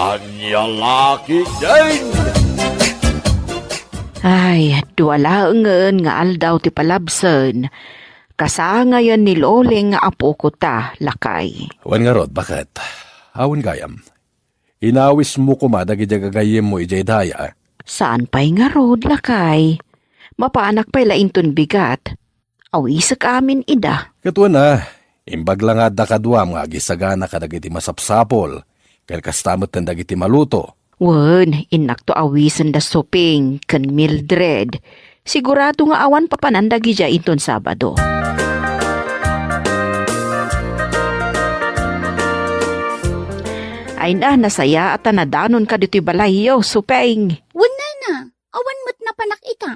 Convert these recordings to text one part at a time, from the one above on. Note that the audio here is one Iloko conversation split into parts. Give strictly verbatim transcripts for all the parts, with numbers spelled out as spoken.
Ania la ketdin? Ay, dua laengen nga aldaw ti palabsen. Kasangayen ni Loling nga apoko ta, lakay. Wen ngarud, baket? Awan gayam. Inawismo koma dagiti gagayyemmo idiay daya. Saan pay ngarud, lakay? Mapanak pay la inton bigat. Awisek amin ida. Ket wen a, imbag la nga adda kaduam nga agisagana kadagiti masapsapul, ken kasta metten dagiti maluto. Wen, innakto awisen da Suping ken Mildred. Sigurado nga awan papanan dagidiay inton Sabado. Ay na, nasayaat a nadanonka ditoy balayyo, Suping. Wen, nana, awan met napanak ita.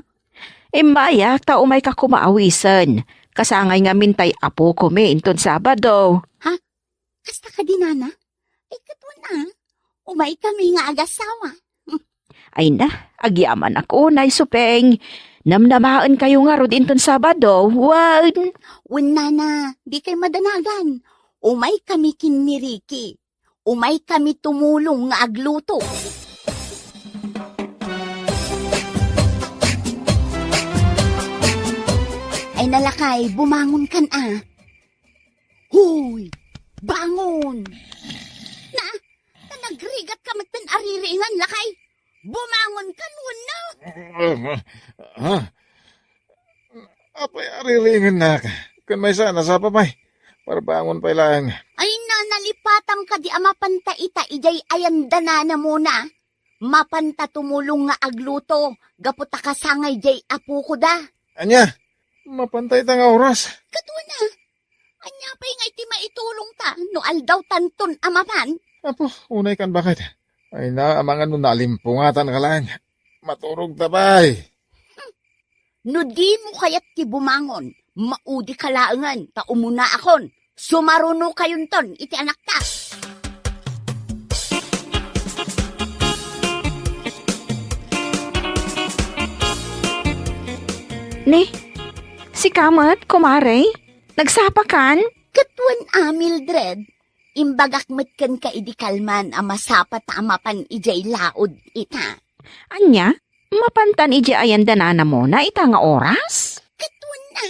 Immayak ta umayka koma awisen. Kasangay ngamin tay apokami inton Sabado. Ha? Kasta kadi, nana? Ay, ket wen a, umaykami nga agasawa. Ay na, agyamanak unay, Suping. Namnamaenkayo ngarud inton Sabado, wen? Wen, nana, dikay madanagan. Umaykami ken ni Ricky. Umaykami tumulong nga agluto. Ay na, lakay, bumangonkan a. Hoy! Bangon! Na, ta nagrigatka metten a riringan, lakay. Bumangonkan wenno? Ha? Apay a riringannak? Ken maysa, nasapa pay. Parbangon pay laeng. Ay na, nalipatam kadi a mapanta ita idiay ayan da nanamona. Mapanta tumulong nga agluto gapu ta kasangay diay apoko da. Ania? Mapanta ita nga oras? Ket wen a. Ania pay nga iti maitulongta no aldawtanton a mapan? Apo, unaykan baket. Ay na, amangan no nalimpungatanka laeng. Maturogta pay. No dimo kayat ti bumangon, maudika laengen ta umunaakon. Sumarunokayonton iti anakta. Ni, sika met, kumare? Nagsapakan? Ket wen a, Mildred, imbagak met kenka idi kalman a masapa ta a mapan idiay laod ita. Ania? Mapantan idiay ayan da nanamona ita nga oras? Ket wen a.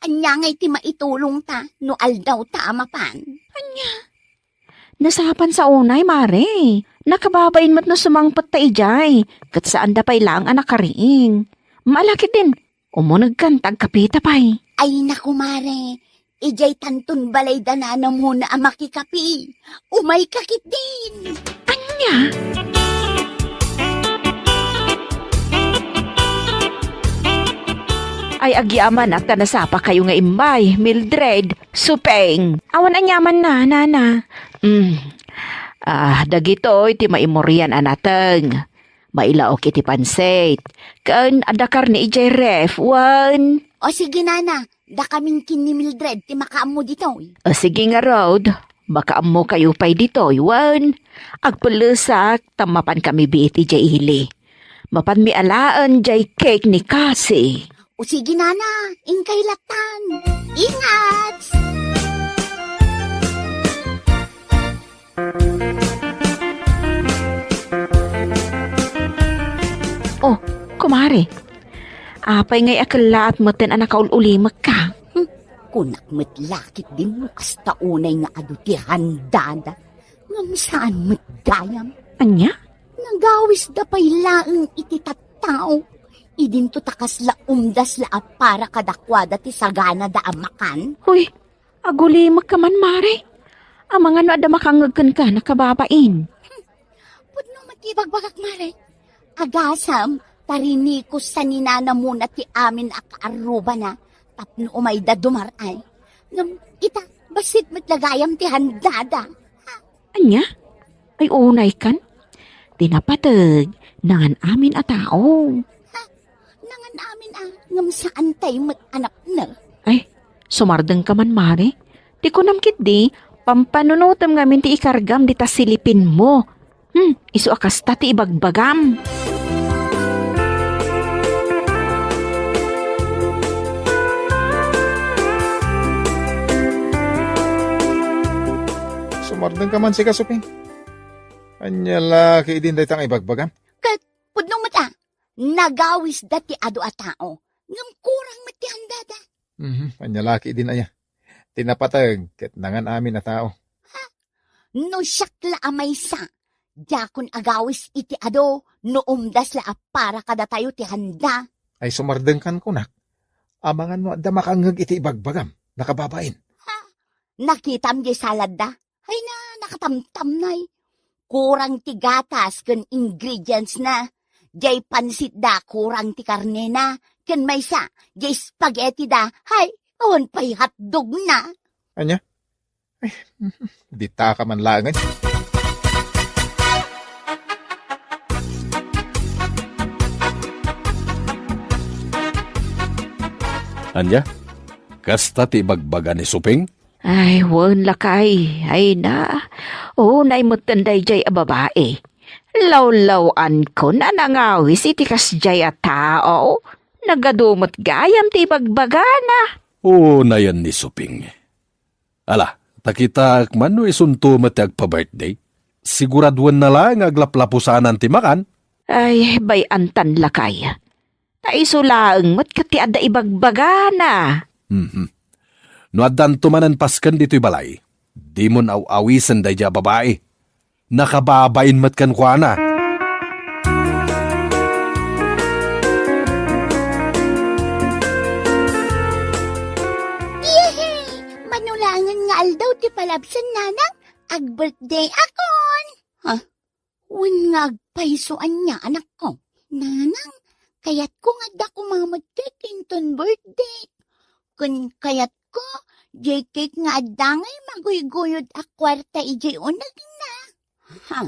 Ania ngay ti maitulongta no aldawta a mapan? Ania? Nasapan sa unay, mare. Nakababain met no sumangpet ta idiay, ket saanda pay laeng a nakariing. Malakit din, umunegkan ta agkapita pay. Ay, naku, mare. Idiay tanton balay da nanamona a makikapi. Umayka ketdin. Ania? Ay, agyamanak ta nasapakayo nga immay, Mildred, Suping. Awan aniamanna, nana. Mm. Ah, dagitoy ti maimurian a nateng. Mailaok iti pansit. Ken adda karne idiay ref, wen? O sige, nana. Dakamin ken ni Mildred ti makaammo ditoy. O sige ngarud, makaammokayo pay ditoy, wen? Agpellesak ta mapankami biit idiay ili. Mapanmi alaen diay cake ni Cassie. O sige, nana, inkay lattan. Ingat! Oh, kumare, apay ngay a kellaat metten a nakaul-ulimekka? Hmm, kunak met lakit din no kasta unay nga adu ti handada. Ngem saan met gayam. Ania? Nagawisda pay laeng iti tattao. Idinto ta kasla umdas la a para kadakuada ti saganada a makan. Hoy, agulimekka man, mare. Amangan no adda makangngeg kenka, nakababain. Pudno met ti ibagbagak, mare. Agasam, tariniko sa ni nanamona ti amin a kaarrubana tapno umayda dumar-ay. Ngem ita, bassit met la gayam ti handada. Ania? Ay, unaykan? Ti napateg, nangan-amin a tao. Ha? Nangan-amin a, ngem saantay met a napna. Ay, sumardengka man, mare. Ti kunam ketdi, pampanunotem ngamin ti ikargam dita silipinmo. Hmm, isu a kasta ti ibagbagam. Sumardengka man sika, Suping. Ania la ketdin dayta nga ibagbagam? Ket pudno met a, nagawisda ti adu a tao, ngem kurang met ti handada. Mhm, ania la ketdin aya? Ti napateg ket nangan amin a tao. Ha? No siak la a maysa, diakon agawis iti adu no umdas la a para kadatayo ti handa. Ay, sumardengkan kunak. Amangan no adda makangngeg iti ibagbagam, nakababain. Ha? Nakitam diay saladda? Ay na, nakatamtamnay. Kurang ti gatas ken ingredients na. Diay pansitda, kurang ti karnena. Ken maysa, diay spaghetti da. Hay, awan pay hotdog na. Ania? Ay, ditaka man laengen. Ania? Kasta ti ibagbaga ni Suping? Ay, wen, lakay. Ay na. Unay metten daydiay a babai. Lawlaw-ankon a nangawis iti kasdiay a tao. Nagadu met gayam ti ibagbagana. Unayen ni Suping. Ala, ta kitaek man no isunto met ti agpa-birthday. Siguraduenna la nga aglaplapusanan ti makan. Ay, bay-antan, lakay. Ta isu laeng met ket ti adda ibagbagana. Mhm. No addanto manen pasken ditoy balay, dimon aw-awisen daydiay a babai. Nakababain met kenkuana. Yehey! Mano laengen nga aldaw ti palabsen, nanang, ag-birthday akon. Ha? Wen nga agpayso ania, anakko? Nanang, kayatko nga adda koma met cake inton birthday. Ken kayatko, diay cake nga adda ngay maguyguyod a kuarta idiay unegna. Ha?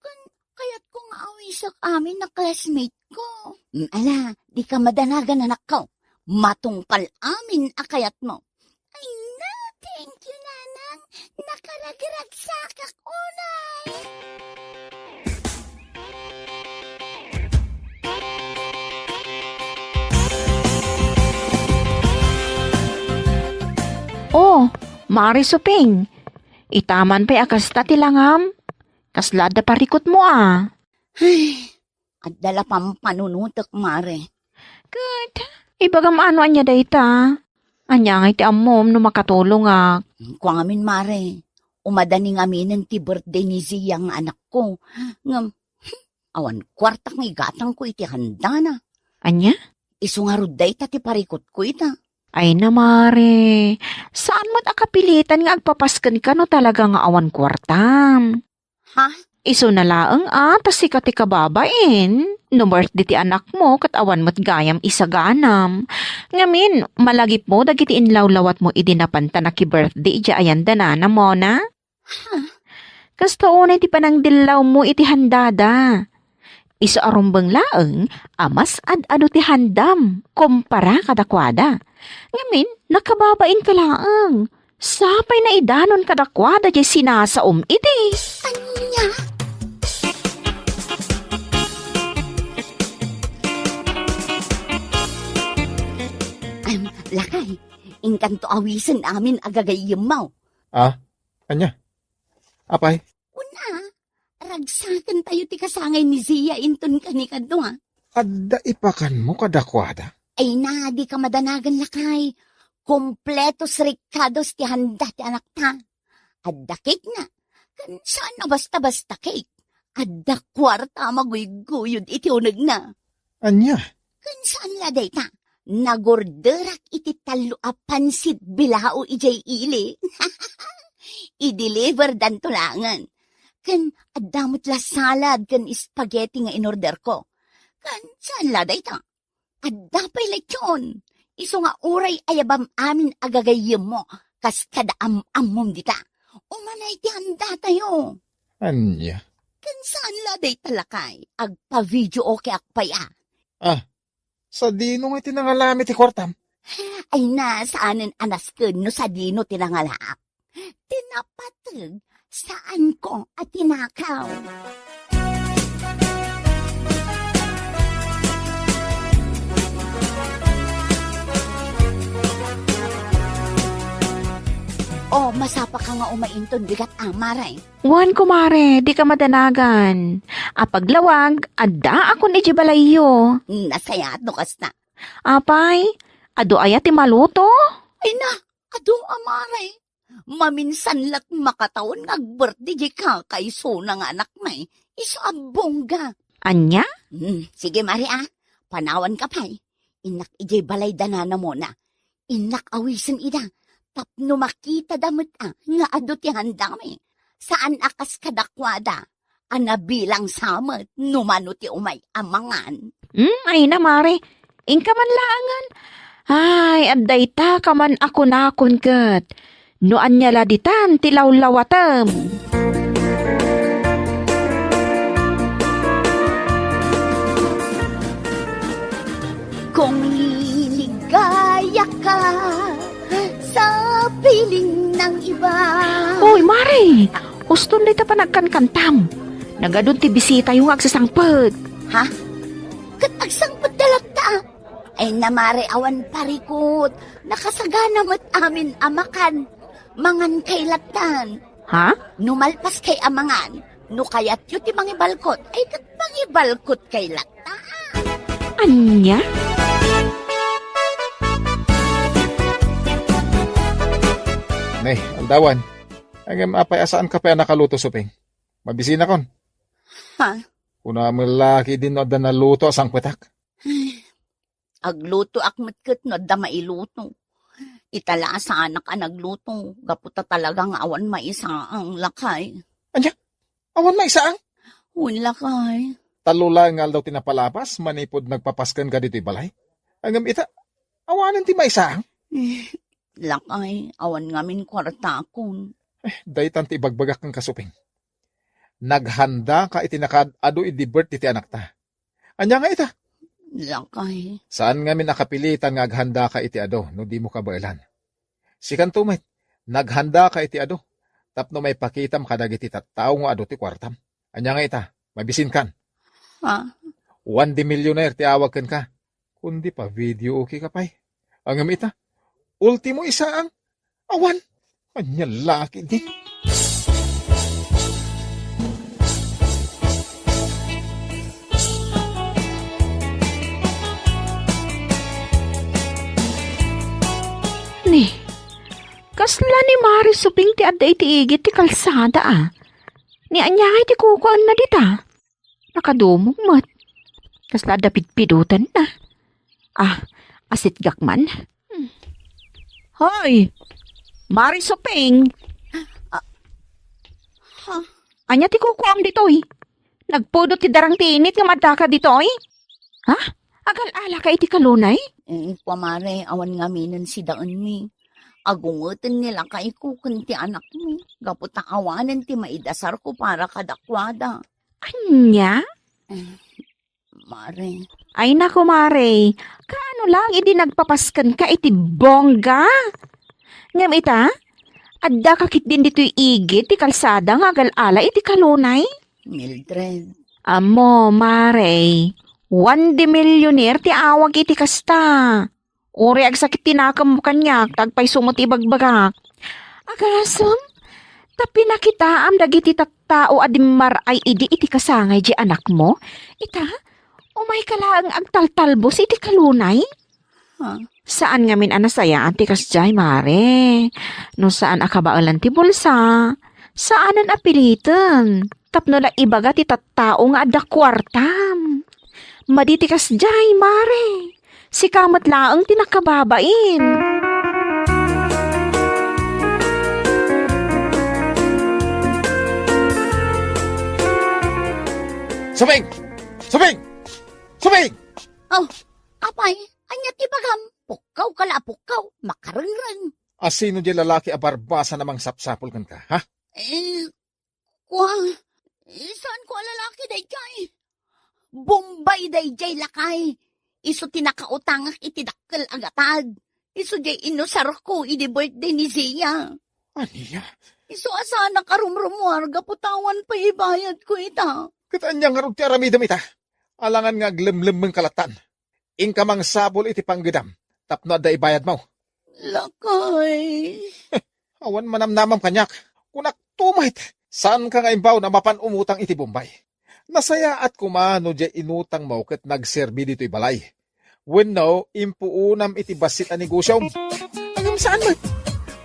Ken kayatko nga awisek amin a classmate ko. Mm, ala, dika madanagan, anakko. Matungpal amin a kayatmo. Ay na, thank you, Nanang. Nakaragragsakak unay. Oh, Mare Suping. Ita man pay a kasta ti langam. Kasla adda parikutmo a? Ay, adda la pampanunotek, Mare. Ket, ibagam ano ania dayta? Ania ngay ti ammom no makatulongak? Kua ngamin, Mare, umadanin ngaminen ti birthday ni Zia nga anakko. Ngem, hmm, awan kuartak nga igatangko iti handana. Ania? Isu ngarud dayta ti parikutko ita. Ay na, Mare, saan met a kapilitan nga agpapaskenka no talaga nga awan kuartam. Ha? Isuna laeng a, ta sika ti kababain. No birthday ti anakmo, ket awan met gayam isaganam. Ngamin, malagipmo dagiti inlawlawatmo idi napan ta naki-birthday idiay ayan da nanam, Mona? Ha? Kasta unay ti panangdillawmo iti handada. Isu a rumbeng laeng a mas ad-adu ti handam kumpara kadakuada. Ngamin, nakababainka laeng. Sapay naidanon kadakuada diay sinasaom idi. Ania? Em, lakay, inkanto awisen amin a gagayyemmo. Ah, ania? Apay? Kuna, ragsakentayo ti kasangay ni Zia inton kanikadua. Adda ipakanmo kadakuada? Ay na, dika madanagan, lakay. Kompletos rikados ti handa ti anakta. Adda cake na. Ken saan a basta-basta cake. Adda kuarta a maguyguyod iti unegna. Ania? Ken saan la dayta, nagorderak iti tallo a pansit bilao idiay ili. I-deliverdanto laengen. Ken adda met la salad ken spaghetti nga inorderko. Ken saan la dayta, adda pay lechon. Isu nga uray ayabam amin a gagayyemmo kas kada am-ammom dita. Umanay ti handatayo. Ania? Ken saan la dayta, lakay, agpa-video okay ak pay a. Ah, sadino nga iti nangalami ti kuartam? Ay na, saanen a nasken no sadino ti nangalaak. Ti napateg, saanko a tinakaw. O, masapaka nga umay inton bigat a, mare? Wen, kumare, dika madanagan. Apaglawag, addaakon idiay balayyo. Nasayaat no kasta. Apay, adu aya ti maluto? Ay na, adu a, mare. Maminsan la't makatawen nga ag-birthday diay kakaisuna nga anakmi. Isu a bongga. Ania? Hmm, sige, mare, a. Panawanka pay. Innak idiay balay da nana Mona. Innak awisen ida. Tapno makitada met a nga adu ti handami. Saan a kas kadakuada a nabilang sa met no mano ti umay a mangan. Hmm, ay na, mare. Inka man laengen. Ay, adda ita ka man a kunakon ket. No ania la ditan ti lawlawatem. Kung liligaya ka sa piling ng iba. Oy, mare! Uston dayta panagkankantam. Nagadun ti bisitayo nga agsasangpet. Ha? Ket agsangpet da latta? Ay na, mare, awan parikut. Nakasagana met amin a makan. Mangan kay lattan. Ha? No malpas kay a mangan, no kayatyo ti mangibalkot, ay ket mangibalkot kay latta. Ania? Ne, aldawan. Ngem apay a saanka pay a nakaluto, Suping? Mabisinakon. Ha? Kunam la ketdi no adda naluto a sangpetak. Aglutoak met ket no adda mailuto. Ita la a saanak a nagluto, gapu ta talaga nga awan maisaang, lakay. Ania? Awan maisaang? Wen, lakay. Tallo laeng nga aldaw ti napalabas manipud nagpapaskenka ditoy balay. Ngem ita, awanen ti maisaang? Eh, lakay, awan ngamin kuartakon. Eh, daytan ti ibagbagak kenka, Suping. Naghandaka iti nakaad-adu idi birthday ti anakta. Ania nga ita? Lakay. Saan ngamin a kapilitan nga aghandaka iti adu no dimo kabaelan. Sikanto met, naghandaka iti adu tapno maipakitam kadagiti tattao nga adu ti kuartam. Ania nga ita? Mabisinkan? Ha? Juan de Millionaire ti awag kenka. Kundi pa-video okay ka pay. Ngem ita, ultimo isaang. Awan. Ania la ketdi? Ni, kasla ni Mare Suping ti adda iti igid ti kalsada a. Ni ania ngay ti kukuaenna dita? Nakadumog met. Kasla adda pidpidotanna. Ah, asitgak man. Hmm. Hoy! Mare Suping! Ah, ha? Ania ti kukuam ditoy? Nagpudot ti darang ti init ngem addaka ditoy? Ha? Agal-alaka iti kalunay? Mm, kua, mare, awan ngaminen sidaenmi. Agungeten ni lakayko ken ti anakmi, gapu ta awanen ti maidasarko para kadakuada. Ania? Eh, Mare. Ay, naku, Mare. Kaano lang idi nagpapaskenka iti bongga? Ngem ita, addaka ketdin ditoy igid ti kalsada nga agal-ala iti kalunay? Mildred. Ammo, Mare, Juan de Millionaire ti awag iti kasta. Uray agsakit ti nakemmo kaniak, ta agpayso met ti ibagbagak. Agasem, ta pinakitaam dagiti tattao a dimmar-ay idi iti kasangay diay anakmo. Ita, umayka laeng agtaltalbos iti kalunay. Ha? Saan ngamin a nasayaan ti kasdiay, Mare. No saan a kabaelan ti bulsa, saanen a piliten. Tapno la ibaga ti tattao nga adda kuartam. Madi ti kasdiay, Mare. Sika met laeng ti nakababain. Suping! Suping! Suping! Oh, apay, ania ti bagam? Pukkaw ka la, pukkaw. Makarengreng. Asino diay lalaki a barbasa a mangsapsapul kenka, ha? Eh, Kua, eh, saan ko a lalaki daydiay? Bombay daydiay, lakay. Isu ti nakautangak iti dakkel a gatad. Isu diay inusarko idi birthday ni Zia. Ania? Isu a saanak a rumrumuar gapu ta awan pay ibayadko ita. Ket ania ngarud ti aramidem ita? Alangan nga aglemlemmengka lattan. Inka mangsapul iti panggedam tapno adda ibayadmo. Lakay. Awan manamnamam kaniak. Kunak to met, saanka nga imbaw a mapan umutang iti Bombay. Nasayaat koma no diay inutangmo ket nagserbi ditoy balay. Wenno, impuonam iti bassit a negosiom. Ngem saan met.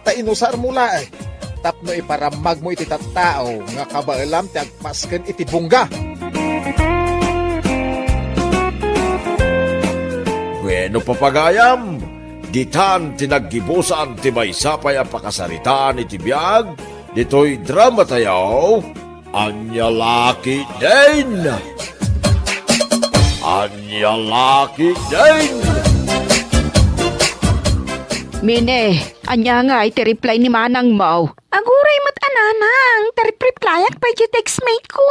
Ta inusarmo laeng tapno iparammagmo iti tattao nga kabaelam ti agpasken iti bongga. Bueno, papagayam, ditan ti naggibusan ti maysa pay a pakasaritaan iti biag ditoy drama tayo. Ania la ketdin? Ania la ketdin? Mine, ania ngay ti reply ni manangmo? Aguray met a nanang, ta rep-replyan pay ti text mate ko.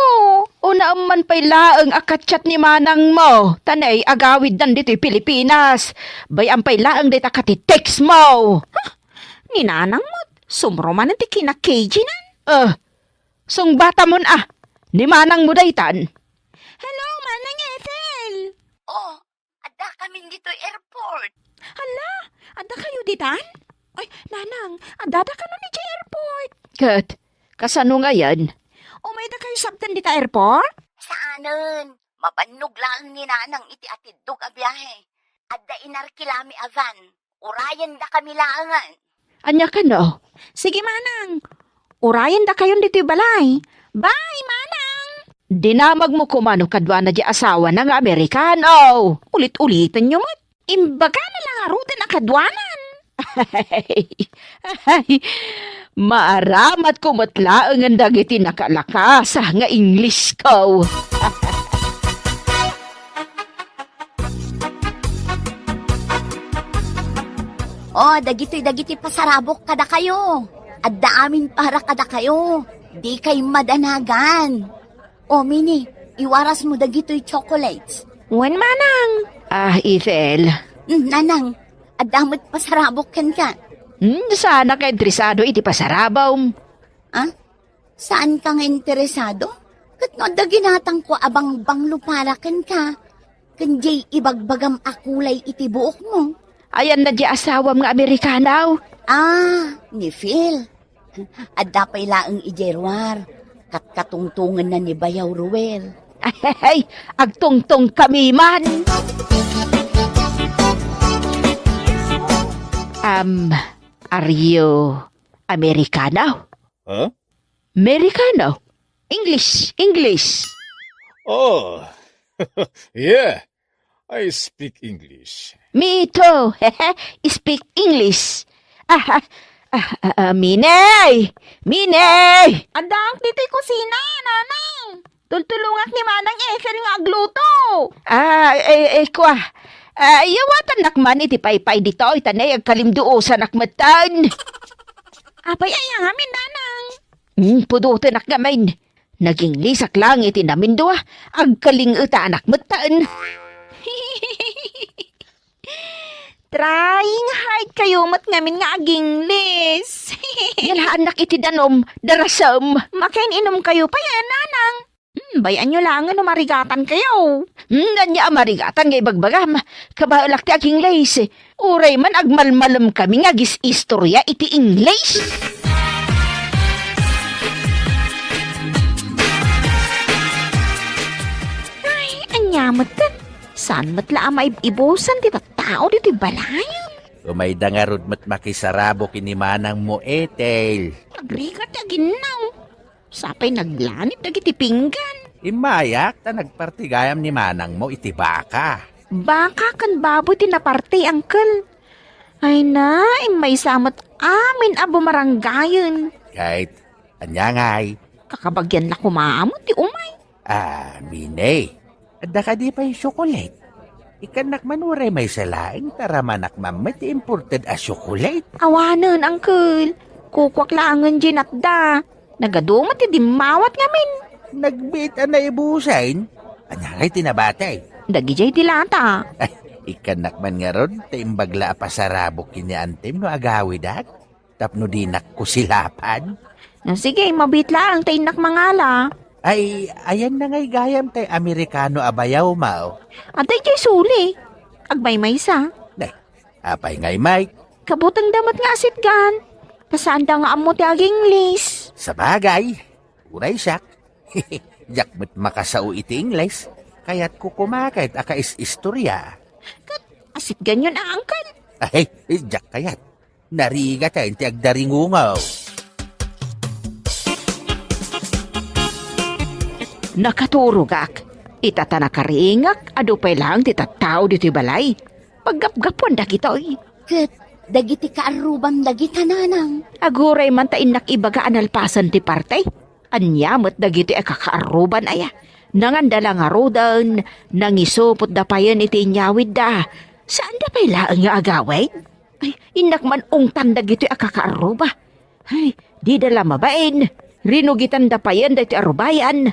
Unaem man pay laeng a ka-chat ni manangmo, ta nay agawiddan ditoy Pilipinas. Bay-am pay laeng dayta ket ti text mo. Huh? Ni nanang met, sumro manen ti kina-K G nan. Eh, sungbatamon a, ni manangmo daytan. Hello, Manang Ethel! Oh, addakamin ditoy airport. Hala, adda kayo ditan? Ay, nanang, addada kano ni jay airport? Ket, kasano ngayen? Umayda kayo sabten dita airport? Saanen, mabannog laeng ni nanang iti atiddog a biahe. Adda inarkilami a van. Urayendakami laengen. Ania kano? Sige, manang. Urayendakayon ditoy balay. Bye, manang! Dinamagmo koma no kaduana di asawana nga Amerikano. Ulit-uliten yo met. Imbagana la ngaruden a kaduanan. Ay, ay, maaramatko met laengen dagiti nakalakasa nga English ko. Oh, dagitoy dagiti pasarabok kadakayo. Adda amin para kadakayo. Dikay madanagan. Oh, Mini, iwarasmo dagitoy chocolates. Wen, manang. Ah, Ethel. Mm, nanang, adda met pasarabok kenka. Hmm, saanak a interesado iti pasarabom. Ah? Saanka nga interesado? Ket no adda ginatangko a bangbanglo para kenka, ken diay ibagbagam a kulay iti buokmo. Ayanna di asawam nga Amerikano? Ah, ni Phil. Adda pay laeng idiay ruar. Katkatungtongenna ni Bayaw Ruel. Ay, agtungtongkami man. Um, are you Amerikano? Huh? Amerikano? English, English. Oh, yeah. I speak English. Me too. Speak English. Ah, ah, ah, ah, ah, Minay! Minay! Addaak ditoy kusina, nanang. Tultulongak ni Manang Ethel nga agluto. Ah, eh, eh, kwa. Ah, yawatannak man iti paypay ditoy, ta nay agkalimduosanak metten. Apay aya ngamin, nanang? Hmm, pudotenak ngamin. Naginglesak lang iti namindua, agkalingetanak metten. Trying hard kayo met ngamin nga agingles. Yalaannak iti danom, darasem. Makin-inom kayo pay, eh, nanang. Hmm, bay-an yo laengen no marigatan kayo. Hmm, ania a marigatan nga ibagbagam? Kabaelak ti agingles. Uray man agmalmalem kami nga agis-istorya iti English. Ay, ania met ket? Saan met la a maib-ibusan ti tattao ditoy balayen? Umayda ngarud met makisarabok ken ni manangmo, Ethel. Agrigat ti aginnaw. Sapay naglanit dagiti pinggan. Immayak ta nagparti gayam ni manangmo iti baka. Baka ken baboy ti naparti, uncle. Ay na, immaysa met amin a bumarangayen. Ket, ania ngay? Kakabagian la koma met ti umay. Ah, Mine, adda kadi pay tsokolate? Ikkannak man uray maysa laeng ta ramanak man met ti imported a tsokolate. Awanen, uncle. Kukuak laengen diay natda. Nagadu met ti dimmawat ngamin. Nagbiit a naibusen? Ania ngay ti nabati? Dagidiay ti lata. Ay, ikkannak man ngarud, ta imbag la a pasarabok ken ni antim no agawidak, tapno dinak kusilapan. Ah, sige, mabiit laeng ta innak mangala. Ay, ayanna ngay gayam tay Amerikano a bayaw, maw? Adda idiay suli. Agmaymaysa. Nay, apay ngay, Mike? Kabutengda met nga asitgan. Ta saanda nga ammo ti ag-Ingles. Sabagay, uray siak. Diak met makasao iti Ingles. Kayatko koma ket a kais-istorya. Ket asitganyon a, Uncle? Ay, diak kayat. Narigat ti agdaringungaw. Nakaturogak. Ita ta nakaringak, adu pay laeng ti tattao ditoy balay. Paggapgapuan dagitoy. Ket dagiti kaarrubam dagita, nanang. Aguray man ta innak ibaga a nalpasen ti parte. Ania met dagitoy a kakaarruban aya? Nanganda la ngaruden, nangisupotda payen iti inyawidda. Saanda pay laeng nga agawid? Ay, innak man ungtan dagitoy a kakaarruba. Ay, dida la mabain. Rinugitanda payen daytoy a rubayan.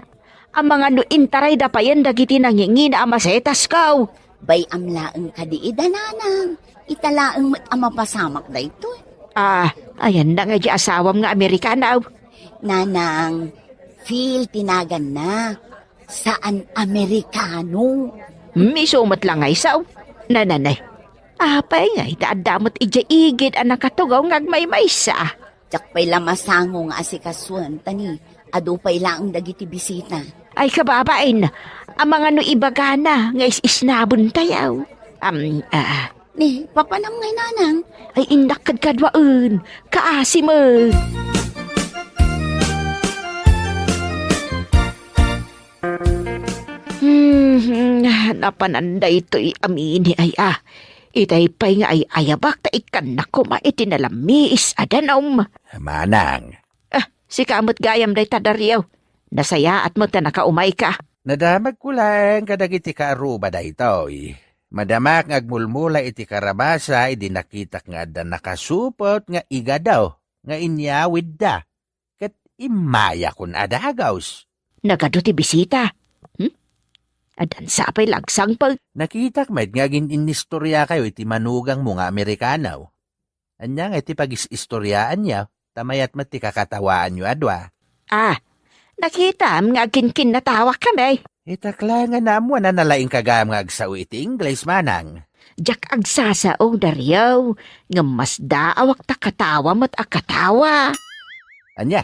Amangan no intarayda payen dagiti nangingina a masetas, kaw. Bay-am laeng kadi ida, nanang. Ita laeng met a mapasamak daytoy. Ah, ayanna nga di asawam nga Amerikano. Nanang, Phil ti naganna. Saan Amerikano. Hmm, isu met la nga isu. Nananay. Apay nga ita adda met idiay igid a nakatugaw nga agmaymaysa? Diak pay la masango nga asikasuen, ta ni adu pay laeng dagiti bisita. Ay, kababain, amangan no ibagana nga is-isnabentayo. Am, ah. Ni, papanam ngay, nanang? Ay, innak kadkaduaen. Kaasi met. Hmm, napanan daytoy a Mini ay a. Itay pay nga ay-ayabak ta ikkannak koma iti nalamiis a danum. Manang. Ah, sika met gayam dayta, Dario. Nasayaat met ta nakaumayka. Nadamagko laeng kadagiti kaarruba daytoy. Madamak nga agmulmula iti karabasa idi nakitak nga adda nakasupot nga igado nga inyawidda. Ket immayakon a dagus. Nagadu ti bisita. Hmm? Addan sa pay lagsangpag. Nakitak met nga agin-innistoriakayo iti manugangmo nga Amerikano. Ania nga iti pagis-istoriaanyo, ta mayat met ti kakatawaanyo a dua. Ah, nakitam nga agkinkinnatawak kami. Itak la nga naammuan a nalaingka gayam nga agsao iti Ingles, manang. Diak agsasao, Dario, ngem masdaawak ta katawa met a katawa. Ania?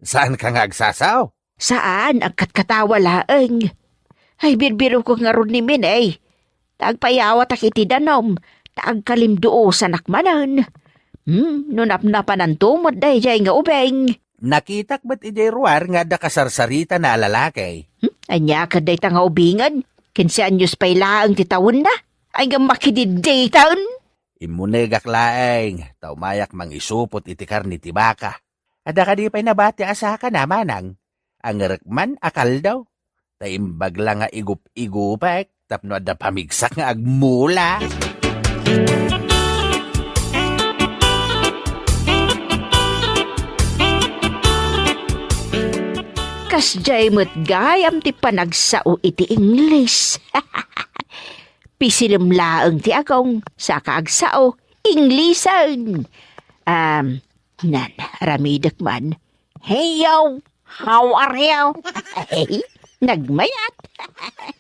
Saanka nga agsasao? Saan, agkatkatawa laeng. Ay, birbirokok ngarud ni Miney. Ta agpayawatak iti danum, ta agkalimduosanak manen. Hmm, no napnapananto met daydiay nga ubing. Nakitak met idiay ruar nga adda kasarsaritana a lalaki. Hmm, ania ket dayta nga ubingen? Kinse anyos pay laeng ti tawenna? Ay, ngem makididditen. Immunegak laeng, ta umayak mangisupot iti karne ti baka. Adda kadi pay nabati a sakana, manang? Angerek man a kaldo. Ta imbag la nga igup-igupek tapno adda pamigsak nga agmula. Kasdiay met gayam ti panagsao iti Ingles. Pisilem laeng ti agong, saka agsao, Inglesen. Um, nan, aramidek man. Hey, yo! How are you? Hey, nagmayat.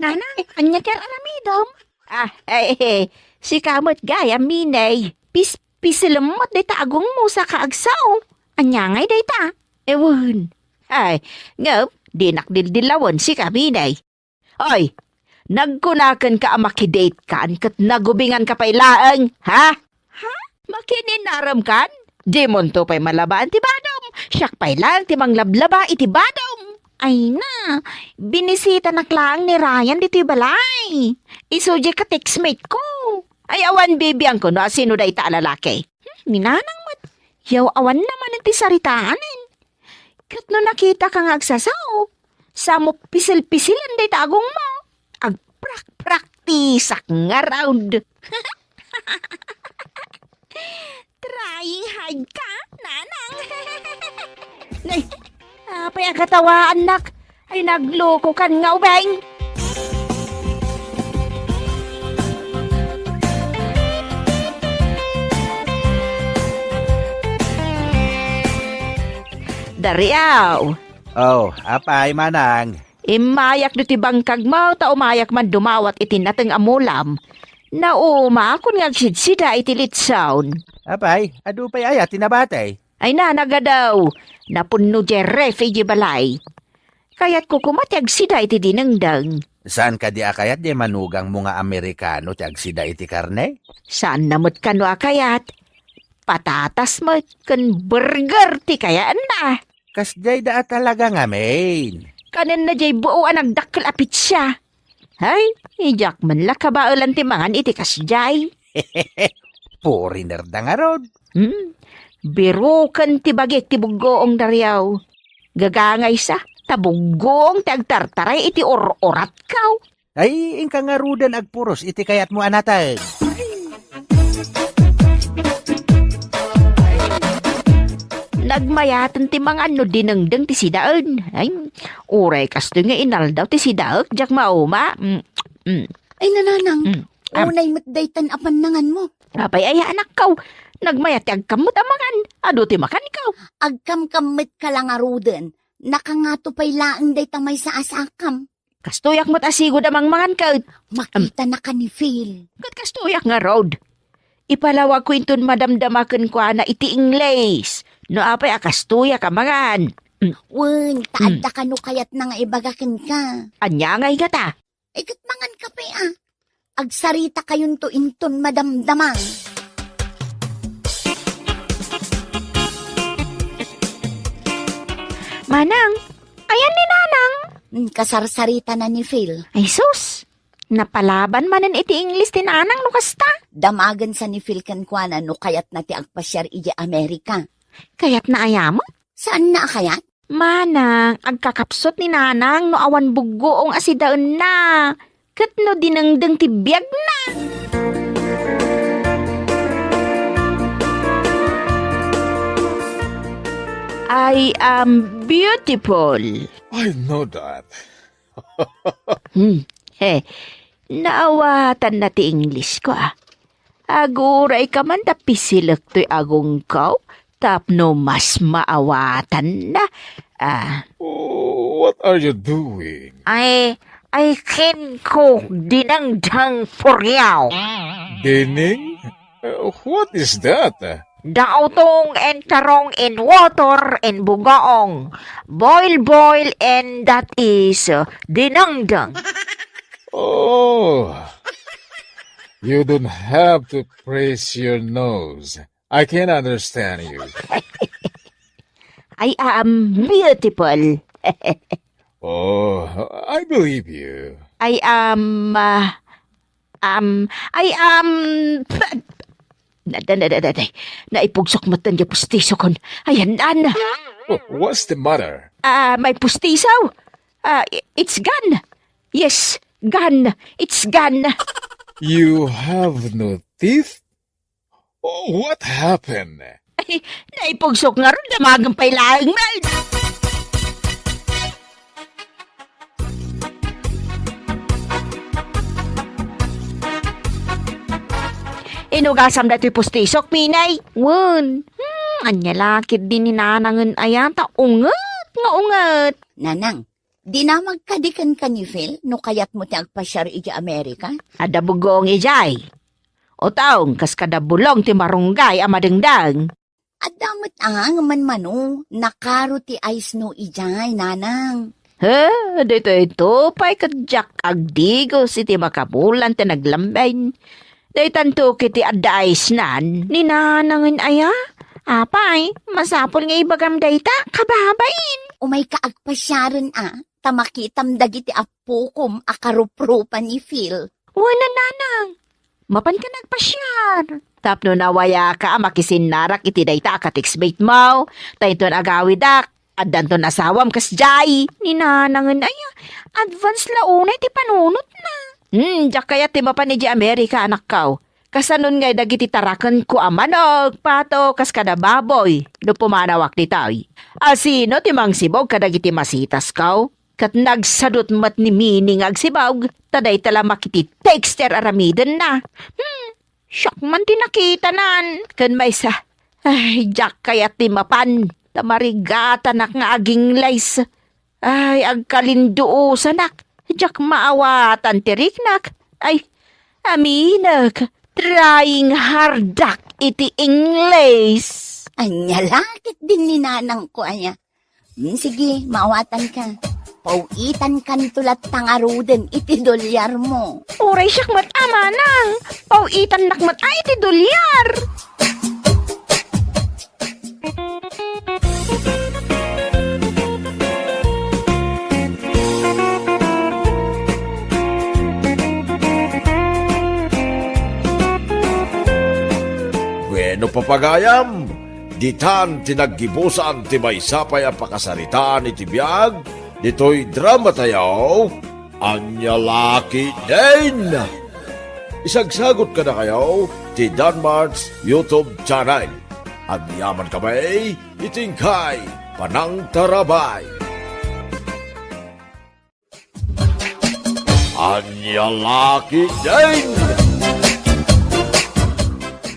Nanang, ania ti ar-aramidem? Ah, eh, eh, sika met gayam, Miney. Pis-, pisilem met dayta agongmo saka agsao. Ania ngay dayta? Ewan. Ay, ngem, dinak dildilawen sika, Miney. Oy, nagkunakenka a makidatekan ket nagubinganka pay laeng, ha? Ha? Makininaremkan? Dimonto pay malabaen ti badom. Siak pay laeng ti manglablaba iti badom. Ay na, binisitanak laeng ni Ryan ditoy balay. Isu diay ka-textmate ko. Ay, awan bibiangko no asino dayta a lalaki. Hmm, ni Nanang met. Yaw, awan na manen ti saritaanen. Ket no nakitaka nga agsasao, samo pisil-pisilen dayta agongmo. Agprakpraktisak ngarud. Trying hard ka, Nanang. Nay, apay a katawaannak? Ay, naglokokan nga ubing. Dariaw. Oh, apay, manang? Immayak ditoy bangkagmo ta umayak man dumawat iti nateng a mulam. Naumakon nga agsidsida iti litson. Apay, adu pay aya ti nabati? Ay na, nagadaw. Napunno diay ref idiay balay. Kayatko koma ti agsida iti dinengdeng. Saan kadi a kayat diay manugangmo nga Amerikano ti agsida iti karne? Saanna met kano a kayat. Patatas met ken burger ti kayaenna. Kasdiay da a talaga ngamin. Kanenna diay buo a nagdakkel a pitsa. Hay, diak man la kabaelan ti mangan iti kasdiay. Foreigner da ngarud. Hmm, biroken ti bagik ti buggoong, Dario. Gagangaysa, ta buggoong ti agtartaray iti or-oratko. Ay, inka ngaruden agpuros iti kayatmo a nateng. Nagmayaten ti mangan no dinengdeng ti sidaen. Ay, uray kastoy nga inaldaw ti sidaek, diak mauma. Mm, mm. Ay, nanang, mm. Am. Unay met daytan a pannanganmo. Apay aya, anakko? Nagmayat ti agkammo a mangan. Adu ti makanko. Agkamkam met ka la ngaruden. Nakangato pay laeng dayta maysa a sakam. Kastoyak met a sigud a mangmangan ket. Makitanaka ni Phil. Ket kastoyak ngarud. Ipalawagko inton madamdama kenkuana iti Ingles. No apay a kastoyak a mangan. Mm. Wen, ta adda kano kayatna nga ibaga kenka. Ania ngay ngata? Ay, ket mangan ka pay, a. Agsaritakayon to inton madamdama. Manang, ayan ni Nanang? Hmm, kasarsaritana ni Phil. Ay sus, napalaban manen iti Ingles ti Nanang no kasta. Damagensa ni Phil kenkuana no kayatna ti agpasiar idiay Amerika. Kayatna aya met? Saanna a kayat? Manang, agkakapsut ni Nanang no awan buggoong a sidaenna, ket no dinengdeng ti biagna. I am beautiful. I know that. Hmm, he. Naawatanna ti Inglesko, a. Aguray ka man ta pisilek toy agongko tapno mas maawatanna. Ah. Oh, what are you doing? I, I can cook dinengdeng for you. Dining? Uh, what is that? Dautong and tarong in water and bugaong. Boil, boil, and that is, uh, dinengdeng. Oh, you don't have to praise your nose. I can understand you. I am beautiful. Oh, I believe you. I am, uh, um, I am, na, na, na, na, na, naipugsok met diay pustisokon. Ayan, an. Oh, what's the matter? Ah, my pustiso? Ah, i-, it's gone. Yes, gone. It's gone. You have no teeth? Oh, what happened? Ay, naipugsok ngarud, damagen pay laeng met. Inugasam daytoy pustisok, Minay? Wen. Hmm, ania la ketdi ni Nanangen aya ta unget nga unget. Nanang, dinamag kadi kenka ni Phil no kayatmo ti agpasiar idiay Amerika? Adda buggoong idiay. Utong, kas kada bulong ti marunggay a madengdeng. Adda met a nga manmano, nakaro ti ice snow idiay, Nanang. He, ditoy to pay ket diak agdigos iti makabulan ti naglambay. Daytanto ket ti adda ice nan. Ni Nanangen aya? Apay, masapul nga ibagam dayta, kababain. Umayka agpasiaren a, ta makitam dagiti appokom a karuprupa ni Phil. Wen a, Nanang. Mapanka agpasiar. Tapno nawayaka a makisinnarak iti dayta a ka-textmate mo, ta inton agawidak, addanton asawam kasdiay. Ni Nanangen aya, advance la unay ti panunotna. Hmm, diak kayat ti mapan idiay Amerika, anakko. Kasanon ngay dagiti tarakenko a manok, pato, kas kada baboy, no pumanawak ditoy. Asino ti mangsibog kadagiti masitasko? Ket nagsadut met ni Mini nga agsibog, ta dayta la makiti texter aramidenna. Hmm, siak man ti nakitanan. Ken maysa, ay, diak kayat ti mapan, ta marigatanak nga aginglays. Ay, agkalinduosanak, diak maawatan ti riknak. Ay, aminek, trying hardak iti Ingles. Ania la ket din ni nanangko aya. Hmm, sige, maawatanka. Pawitankanto latta ngaruden iti dolyarmo. Uray siak met a, manang. Pawitannak met a iti dolyar. Bueno, papagayam, ditan ti naggibusan ti maysa pay a pakasaritaan iti biag ditoy dramatayo, Ania La Ketdin. Isagsagut kadakayo ti Danmart's YouTube channel. Agyaman kami iti inkay panangtarabay. Ania La Ketdin!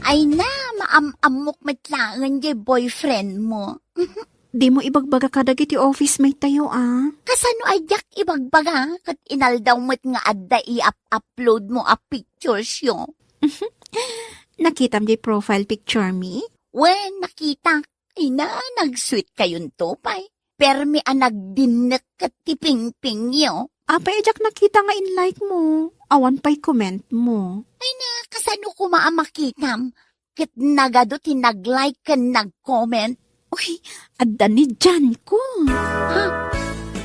Ay na, maam-ammok met laeng jay boyfriend mo. Dimo ibagbaga kadagiti office mate tayo, a? Kasano a diak ibagbaga? Ket inaldaw met nga adda i-up-upload mo a pictures yo. Nakitam jay profile picture mi? Wen, nakita. Ay na, nag-sweet kayonto pay. Permi a nagdinnek ket ti pingpingyo. Apay a diak nakita nga in-like mo? Awan pay comment mo. Ay na, kasano koma a makitam? Ket nagadu ti nag-like ken nag-comment. Uy, adda ni Jan ko. Ha?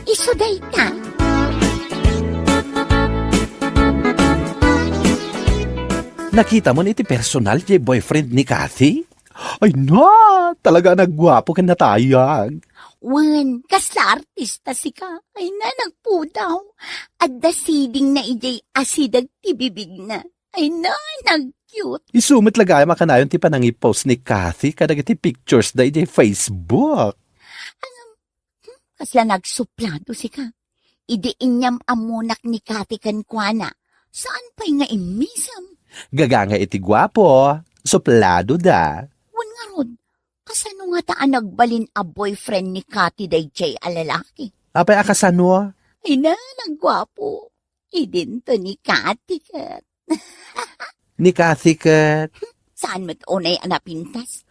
Isu dayta? Nakita mo iti personal ti boyfriend ni Kathy? Ay na, talaga a nagguapo ken natayag. Wen, kasla artista sika. Ay na, nagpudaw. Adda siding na idiay asideg ti bibigna. Ay na, nag-cute. Isu met la gayam a kanayon ti panangipost ni Kathy kadagiti pictures da idiay Facebook. Kasla nagsuplado sika. Idi inyam-ammonak ni Kathy kenkuana, saan pay nga immisem? Gagangay iti guapo, suplado da. Wen ngarud, kasano ngata a nagbalin a boyfriend ni Kathy daydiay a lalaki? Apay a kasano? Ay na, nagguapo. Idinto ni Kathy ket. Ni Kathy ket. Saan met unay a napintas?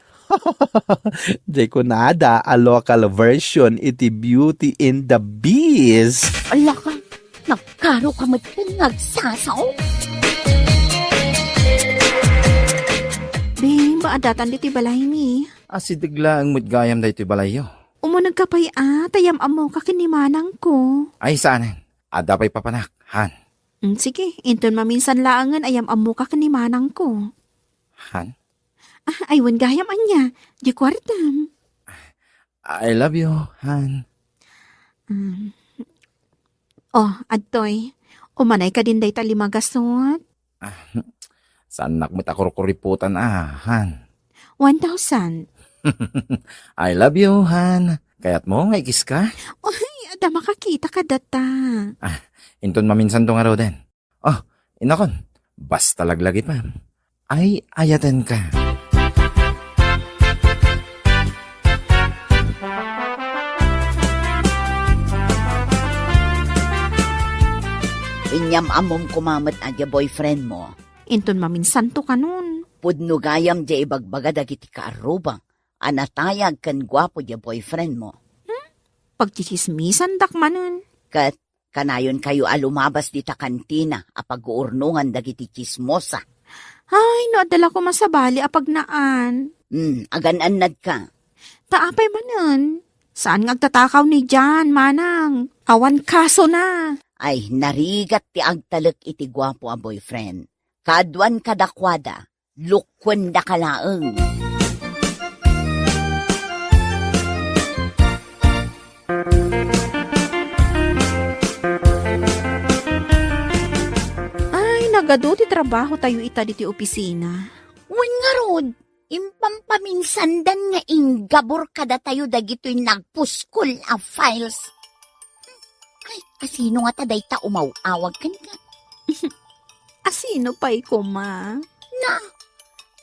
Diay kunada a local version iti Beauty and the Beast. Ala ka, nagkaro ka met ken nga agsasao. Babe, addatan ditoy balaymi. Asideg laeng met gayam daytoy balayyo. Umunegka pay a, ta yam-ammoka ken ni manangko. Ay, saanen. Adda pay papanak, han. Mm, sige, inton maminsan laengen a yam-ammoka ken ni manangko. Han? Ah, ay, wen gayam ania, di kuartam. I love you, han. Mm. Oh, adtoy. Umanay ka din dayta lima gasut? Ah, saannak met a kurkuripotan, ah, han. One thousand. I love you, han. Kayatmo nga ikiska? Uy, adda makakita kadata. Ah, inton maminsanto ngaruden. Oh, inakon, basta laglagipem. Ay, ayatenka. Inyam-ammom koma met a dia boyfriend mo. Inton maminsanto kanon. Pudno gayam dia ibagbaga dagiti kaarrubang a natayag ken guapo dia boyfriend mo. Hmm? Pagtsitsismisandak manen. Ket kanayonkayo a lumabas dita kantina a pag-uurnongan dagiti tsismosa. Ay, no adda la koma sabali a pagnaan. Hmm, agan-annadka. Ta apay manen? Saan nga agtatakaw ni Jan, manang? Awan kasona. Ay, narigat ti agtalek iti guapo a boyfriend. Kaaduan kadakuada, lukkuendaka laeng. Ay, nagadu ti trabahotayo ita ditoy opisina. Wen ngarud, impampaminsandan nga inggabur kadatayo dagitoy nagpuskol a files. Ay, asino ngata dayta umaw-awag kenka? Asino pay koma? Na,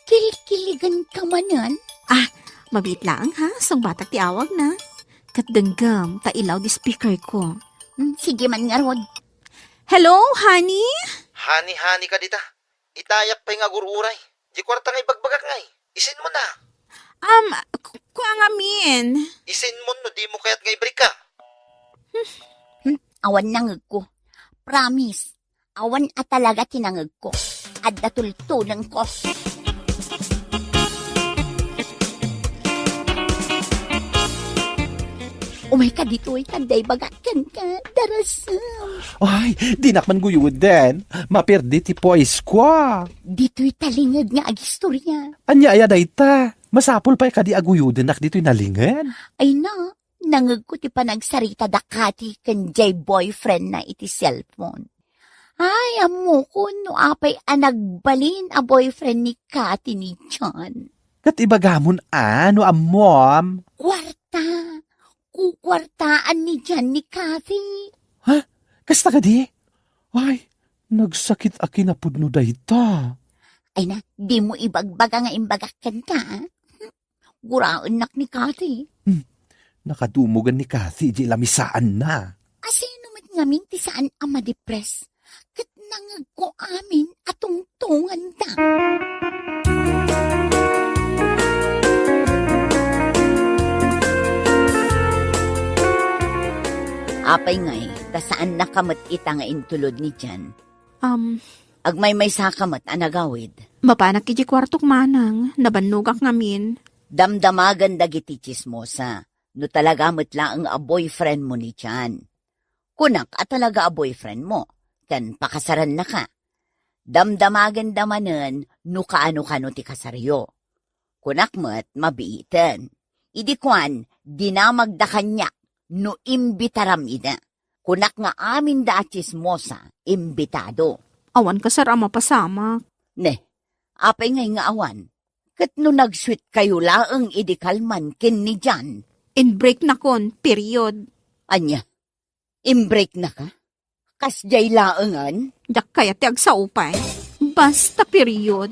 kilkiligenka manen? Ah, mabiit laeng ha, sungbatak ti awagna. Ket denggem, ta ilaw di speaker ko. Hmm, sige man ngarud. Hello, honey? Honey, honey ka dita. Itayak pay nga agur-uray. Di kuarta nga ibagbagak ngay. Isin mo na. Um, k-, kua ngamin. Isinmon no dimo kayat nga ibrekka. Hmm, awan nangegko. Promise. Awan a talaga ti nangegko. Adda tultulengko. Umayka ditoy, ta adda ibagak kenka, darasem. Ay, dinak man guyuden. Maperdi ti poisko. Ditoy talinged nga agistorya. Ania aya dayta? Masapul pay kadi a guyudennak ditoy nalinged? Ay na, nangegko ti panagsarita da Kati ken jay boyfriend na iti cellphone. Ay, ammokon no apay a nagbalin a boyfriend ni Kati ni John. Ket ibagamon a no ammom. Kuarta. Kukuartaan ni John ni Kati. Ha? Kasta kadi? Ay, nagsakit a kinapudno dayta. Ay na, dimo ibagbaga nga imbagak kenka, a? Guraennak ni Kati. Hmm. Nakadumogen ni Kati idiay lamisaanna. Asino met ngamin ti saan a madepres? Ket nangegko amin a tungtunganda. Apay ngay, ta saannaka met ita nga intulod ni Jan? Am. Agmaymaysaka met a nagawid. Mapanak idiay kuartok manang, nabannogak ngamin. Damdamagen dagiti tsismosa, no talaga met laeng a boyfriend mo ni Jan. Kunak a talaga a boyfriend mo, ken pakasarannaka. Damdamagenda manen no kaano-kano ti kasaryo. Kunak met mabiiten. Idi kuan, dinamagda kaniak no imbitaram ida. Kunak nga aminda a tsismosa, imbitado. Awan kasar a mapasamak. Ne, apay ngay nga awan? Ket no nagsuetkayo laeng idi kalman ken ni Jan? Inbreaknakon, period. Ania? Inbreaknaka? Kasdiay laengen? Diak kayat ti agsao pay. Basta, period.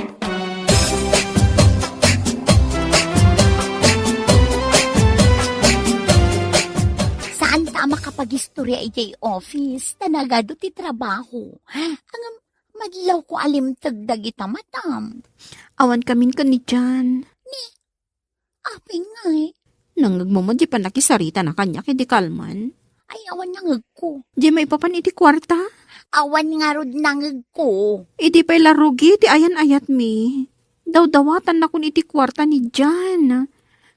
Saanta a makapagistorya idiay office, ta nagadu ti trabaho. Ngem madlawko a limteg dagita matam. Awan kamin ken ni Jan. Ni, apay ngay? Nangegmo met diay pannakisaritana kaniak idi kalman? Ay, awan nangegko. Diay maipapan iti kuarta? Awan ngarud nangegko. Idi pay la rugi ti ayan-ayatmi, dawdawatannakon iti kuarta ni Jan.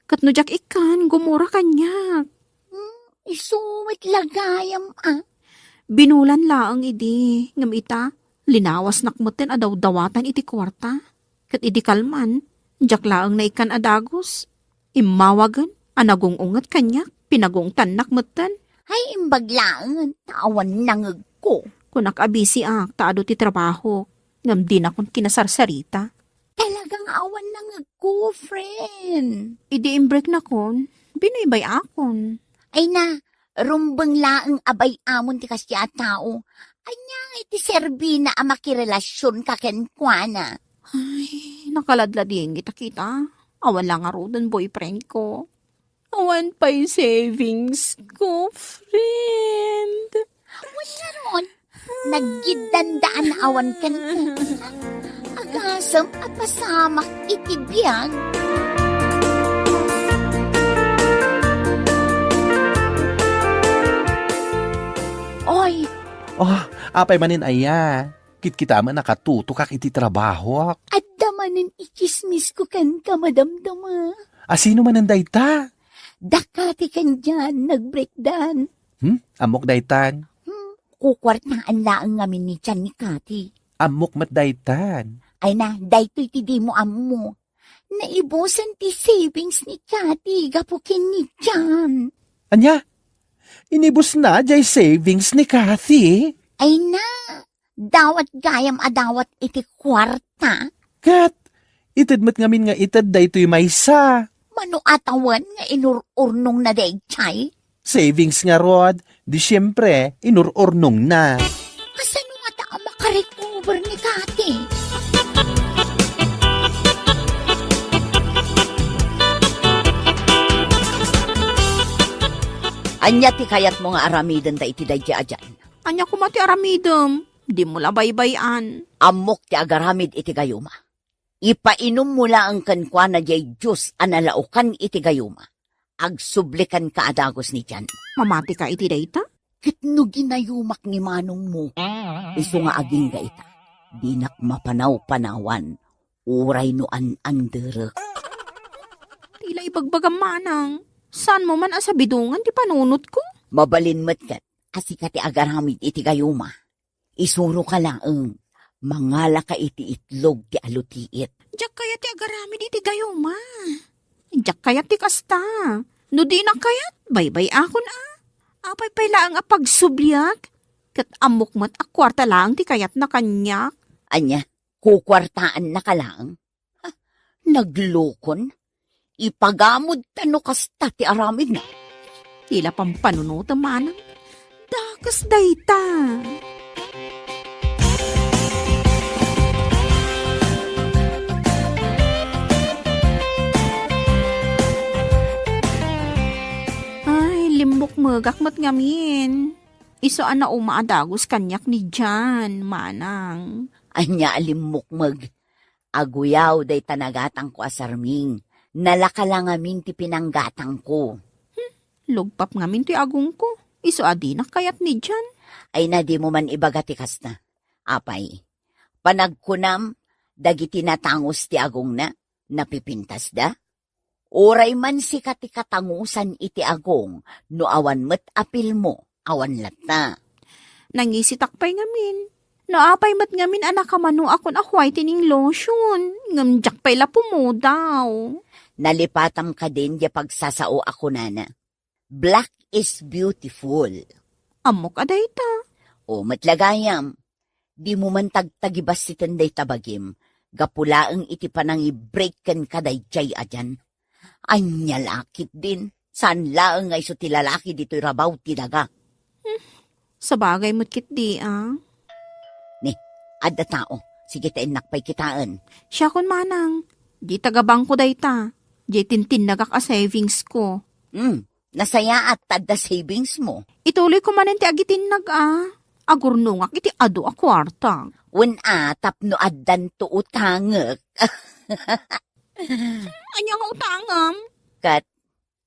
Ket no diak ikkan, gumura kaniak. Hmm, isu met la gayam, a? Binulan laeng idi, ngem ita, linawasnak metten a dawdawatan iti kuarta. Ket idi kalman, diak laeng naikkan a dagus. Immawagen a nagung-unget kaniak, pinagungtannak metten. Ay, imbag laeng, ta awan nangegko. Kunak a bisiak, ta adu ti trabahok, ngem dinakon kinasarsarita. Talaga nga awan nangegko, friend. Idi imbreaknakon, binaybay-akon. Ay na, rumbeng laeng a bay-amon ti kasdiay a tao. Ania ngay ti serbina a makirelasionka kenkuana? Ay, nakaladladingit a kita. Awan la ngaruden boyfriend ko. Awan pay savings ko, friend. Wen ngarud, naggiddandaan a awan kenka. Agasem a pasamak iti biag. Oy! Oh, apay manen aya? Kitkitaem a nakatutokak iti trabahok. Adda manen itsismisko kenka, madamdama. Asino manen dayta? Da Kati ken Jan, nagbreakdan. Hmm? Ammok daytan? Hmm, kukuartaan laeng ngamin ni Jan ni Kati. Ammok met daytan. Ay na, daytoy ti dimo ammo. Naibusen ti savings ni Kati gapu ken ni Jan. Ania? Inibusna jay savings ni Kati? Ay na, dawat gayam a dawat iti kuarta. Ket, ited met ngamin nga ited daytoy maysa. Mano a tawen nga inur-urnongna dayjay? Savings ngarud, di siempre, inur-urnongna. Kasano ngata a makarecover ni Kati? Ania ti kayatmo nga aramiden ta iti dayjay a jan? Ania koma ti aramidem? Dimo la baybay-an. Ammok ti agaramid iti gayuma. Ipainummo laeng kenkuana diay juice a nalaokan iti gayuma. Agsublikanka a dagus ni Jan. Mamatika iti dayta? Ket no ginayumak ni manongmo, isu nga agingga ita, dinak mapanawpanawan, uray no an-anderek. Ti la ibagbagam, manang, saanmo man a sabidongan ti panunotko? Mabalin met ket a sika ti agaramid iti gayuma. Isuroka laeng, mangalaka iti itlog ti alutiit. Diak kayat ti agaramid iti gayuma. Diak kayat ti kasta. No dinak kayat, baybay-akon a. Apay pay laeng a pagsubliak? Ket ammok met a kuarta laeng ti kayatna kaniak. Ania, kukuartaannaka laeng? Ha, naglukon? Ipagamodta no kasta ti aramidna. Ti la pampanunotem, manang. Dakes dayta. Ay, limmukmegak met ngamin. Isu a nauma a dagus kaniak ni Jan, manang. Ania a limmukmeg? Aguyaw dayta nagatangko a sarming. Nalaka la ngamin ti pinanggatangko. Hmm, lugpap ngamin ti agongko. Isu a dinak kayat ni Jan. Ay na, dimo man ibaga ti kasta. Apay, panagkunam, dagiti natangus ti agongna, napipintasda? Uray man sika ti katangusan iti agong, no awan met apilmo, awan latta. Nangisitak pay ngamin. No apay met ngamin a nakamanoakon a whitening lotion, ngem diak pay la pumudaw. Nalipatam kadin diay pagsasao a kunana, "Black is beautiful." Ammok a dayta. O, met la gayam, dimo man tagtagibassiten dayta bagim, gapu laeng iti panangibreak kenka daydiay a Jan. Ania la ketdin, saan laeng nga isu ti lalaki ditoy rabaw ti daga. Hmm, sabagay met ketdi a. Ni, adda tao. Sige ta innak pay kitaen. Siakon, manang. Di taga bangko dayta. Di tintinnagak a savings ko. Hmm, nasayaat ta adda savings mo. Ituloy ko manen ti agitinnag a. Agurnongak iti adu a kuarta. Wen a, tapno addanto utangek. Ania nga utangam? Ket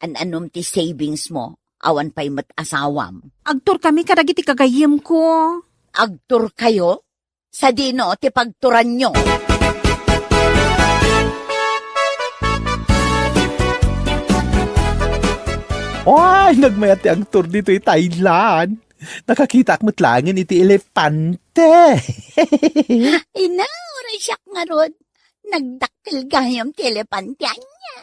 an-anom ti savings mo, awan pay met asawam. Agturkami kadagiti gagayyemko. Agturkayo? Sadino ti pagturanyo? Ay, nagmayat ti agtur ditoy Thailand. Nakakitaak met laengen iti elepante. Ina, uray siak ngarud. Nagdakkel gayam ti elepante ania.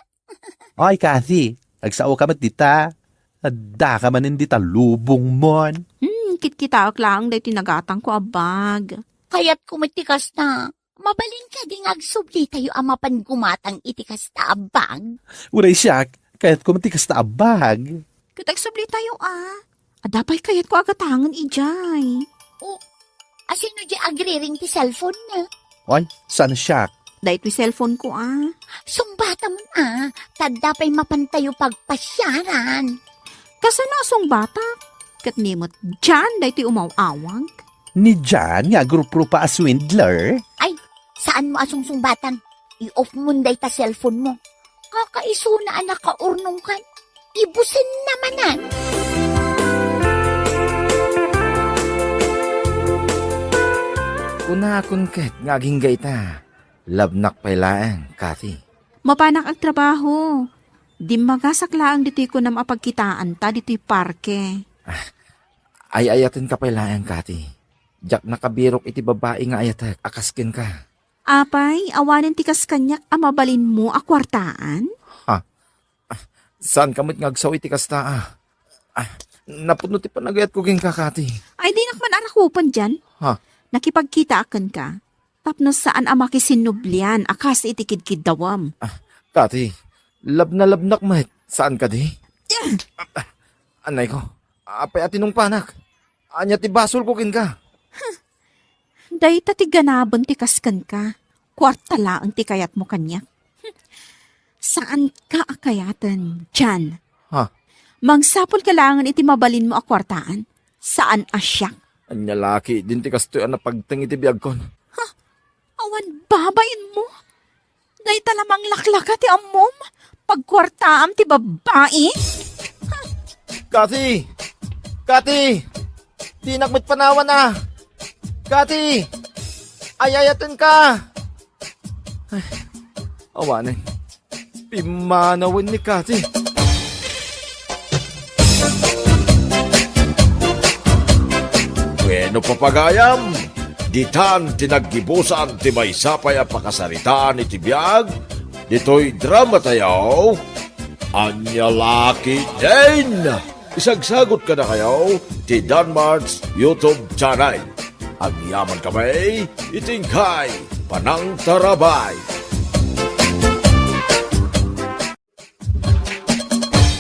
Ay, Kathy, agsao ka met dita. Adda ka manen dita lubongmon. Hmm, kitkitaek laeng daytoy nagatangko a bag. Kayatko met ti kasta. Mabalin kadi nga agsublitayo a mapan gumatang iti kasta a bag? Uray siak, kayatko met ti kasta a bag. Ket agsublitayo a. Adda pay kayatko a gatangen idiay. O, asino diay agriring ti cellphone-na? Oy, saan siak? Daytoy cellphone-ko a. Sungbatamon a, ta adda pay mapantayo pagpasiaran. Kasano a sungbatak? Ket ni met dian daytoy umaw-awag? Ni dian nga agruprupa a swindler? Ay, saanmo a sungsungbatan. I-off-mon dayta cellphone-mo. Kakaisuna a nakaurnongkan. Ibusenna manen. Kunakon ket nga agingga ita, labnak pay laeng, Kathy. Mapanak agtrabaho. Dimmagasak laeng ditoy kunam a pagkitaanta ditoy parke. Ah, ay-ayatenka pay laeng, Kathy. Diak nakabirok iti babai nga ayatek a kas kenka. Apay, awanen ti kas kaniak a mabalinmo a kuartaan? Ha? Ah, saanka met nga agsaw iti kasta a? Ah, napudno ti panagayatko kenka, Kathy. Ay, dinak man arakupan dian. Ha? Nakipagkitaak kenka tapno saan a makisinnublian a kas iti kidkiddawam. Ah, Kathy, labnalabnak met, saan kadi? Ah! Ah, anayko, apay a tinungpanak? Ania ti basolko kenka? Dayta ti ganaben ti kas kenka. Kuarta laeng ti kayatmo kaniak. Saanka a kayaten, Jan. Ha? Mangsapulka laengen iti mabalinmo a kuartaan. Saan a siak. Ania la ketdin ti kastoy a napagteng iti biagkon? Ha? Awan babainmo? Dayta la manglaklaka ti ammom? Pagkuartaam ti babbai? Kati! Kati! Dinak met panawan a! Kati! Ay-ayatenka! Ay, awanen. Pimmanawen ni Kati. Bueno, papagayam, ditan ti naggibusan ti maysa pay a pakasaritaan iti biag ditoy dramatayo, Ania La Ketdin! Isagsagut kadakayo ti Danmart's YouTube channel. Agyamankami iti inkay panangtarabay.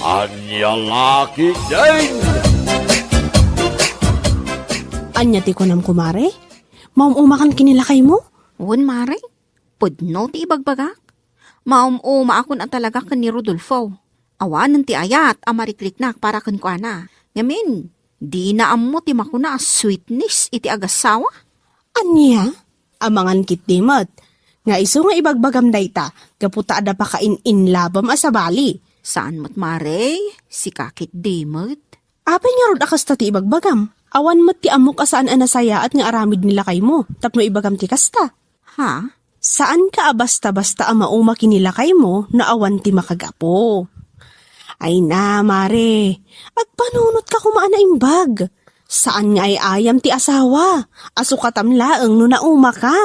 Ania La Ketdin! Ania ti kunam, kumare? Maum-umakan ken ni lakaymo? Wen, mare. Pudno ti ibagbagak. Maum-umaakon a talaga ken ni Rodolfo. Awanen ti ayat a marikriknak para kenkuana. Ngamin, dina ammo ti makuna a sweetness iti agasawa. Ania? Amangan ketdi met nga isu nga ibagbagam dayta gapu ta adda pakain-inlabam a sabali. Saan met, mare, sika ketdi met. Apay ngarud a kasta ti ibagbagam? Awan met ti ammok a saan a nasayaat nga aramid ni lakaymo tapno ibagam ti kasta. Ha? Saanka a basta-basta a mauma ken ni lakaymo no awan ti makagapu. Ay na, mare, agpanunotka koma a naimbag. Saan nga ay-ayam ti asawa, a sukatam laeng no naumaka.